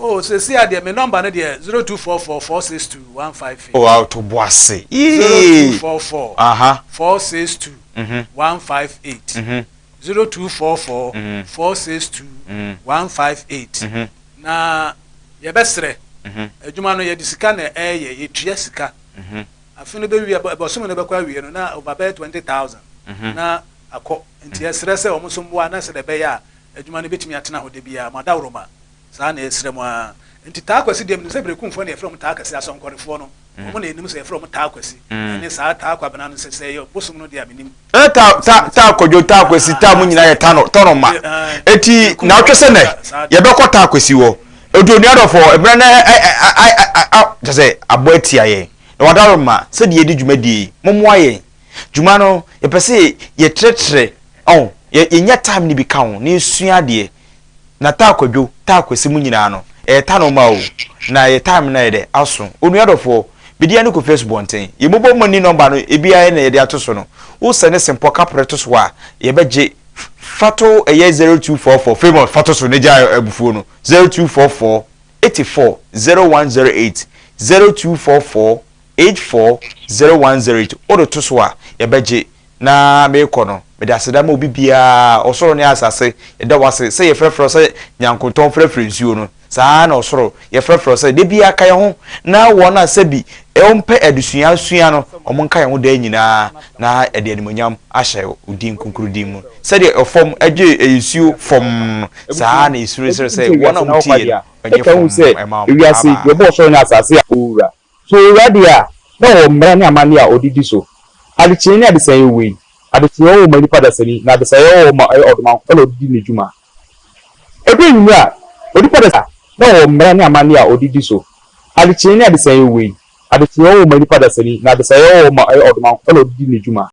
Oh sɛsi a deɛ me number no deɛ 0244 462 158. Oh aw to bo ase yee. 0244 Aha. 462 Mhm. 158. Mhm. 0244 Mhm. 462 Mhm. 158. Mhm. Na yɛbɛsrɛ Mhm. adwuma no yɛde sika na ɛɛyɛ yɛtua sika. Mhm. Afe no bɛwie bɔsome no bɛkɔ awie no na over bɛyɛ 20,000 Mhm. na akɔ nti yɛsrɛ sɛ wɔn nso mmoa na sɛdeɛ ɛbɛyɛ a adwuma no bɛtumi atena hɔ da biara mo adaworoma. Saa na yɛsrɛ mo ara. Nti Taa Kwasi deɛ menim sɛ Berekumfoɔ na yɛfrɛ wɔn Taa Kwasi, Asɔnkɔrefoɔ no, wɔn na yɛnim sɛ yɛfrɛ wɔn Taa Kwasi. Ɛne saa Taa Kwabena no sɛ sɛ ɛyɛ bosom no deɛ a menim. Ɛɛ taa taa taa Kwadwo Taa Kwasi taa mo nyinaa yɛ tano tɔnɔ ma. Eti naawɔtwe sɛ nɛ yɛbɛkɔ Taa Kwasi hɔ. Eti onua dɔfoɔ mmerɛ no ɛ ɛ ɛ ɛ ɛ kyɛ sɛ abɔ atia yɛn. Na wadaroma sɛdeɛ yɛdi dwumadie yi mommoa yɛn. Dwuma no yɛpɛ sɛ yɛtrɛtrɛ ɔn yɛnya time no bi ka ho na yɛsua adeɛ. Na Taa Kwadwo, Taa Kwasi mo nyinaa no. Ɛyɛ tanoma o, na yɛ time no ayɛ dɛ aso. Onua dɔfoɔ, bedi ne Kofi Asubɔnten. Yɛ mobile money number no ebi ara na yɛde ato so no. Wo sɛne sempɔ kaprɛ to so a, yɛbɛgye. Fa to ɛyɛ 0244, Famous, fa to so na gyae abufuo no. 0244 84 0108, 0244 84 0108. Wode to so a, yɛbɛgye. Na merekɔ no, mede aseda ma obi biara, ɔsoro ne asase, yɛda wo ase sɛ yɛfrɛfrɛ wo sɛ nyankontɔn frɛfrɛ nsuo no, saa ara na ɔsoro, yɛfrɛfrɛ wo sɛ da biara ka yɛn ho, na wɔn a sɛbi wɔmpɛ adesua sua no, wɔnka yɛn ho daa nyinaa, na yɛde animuonyam ahyɛ wo din kronkron din mu. Sɛdeɛ ɛfam gye nsuo fam no, saa ara na yɛsuro srɛ sɛ wɔn a wɔtie no bɛgye fam ma wɔn. Bye bye. So owura deɛ a, na ɔwɔ mmara ne amanneɛ a ɔde di so. Adekyeɛ ne adesaeɛ wei, adekyeɛ wɔ hɔ ma nipa dasani, na adesaeɛ wɔ hɔ ma ɛyɛ ɔdomankoma na ɔde di ne dwuma. Ɛduru anwummerɛ a, onipa dasani a, na ɔwɔ mmara ne amanneɛ a ɔde di so. Adekyeɛ ne adesaeɛ wei, adekyeɛ wɔ hɔ ma nipa dasani, na adesaeɛ wɔ hɔ ma ɛyɛ ɔdomankoma na ɔde di ne dwuma.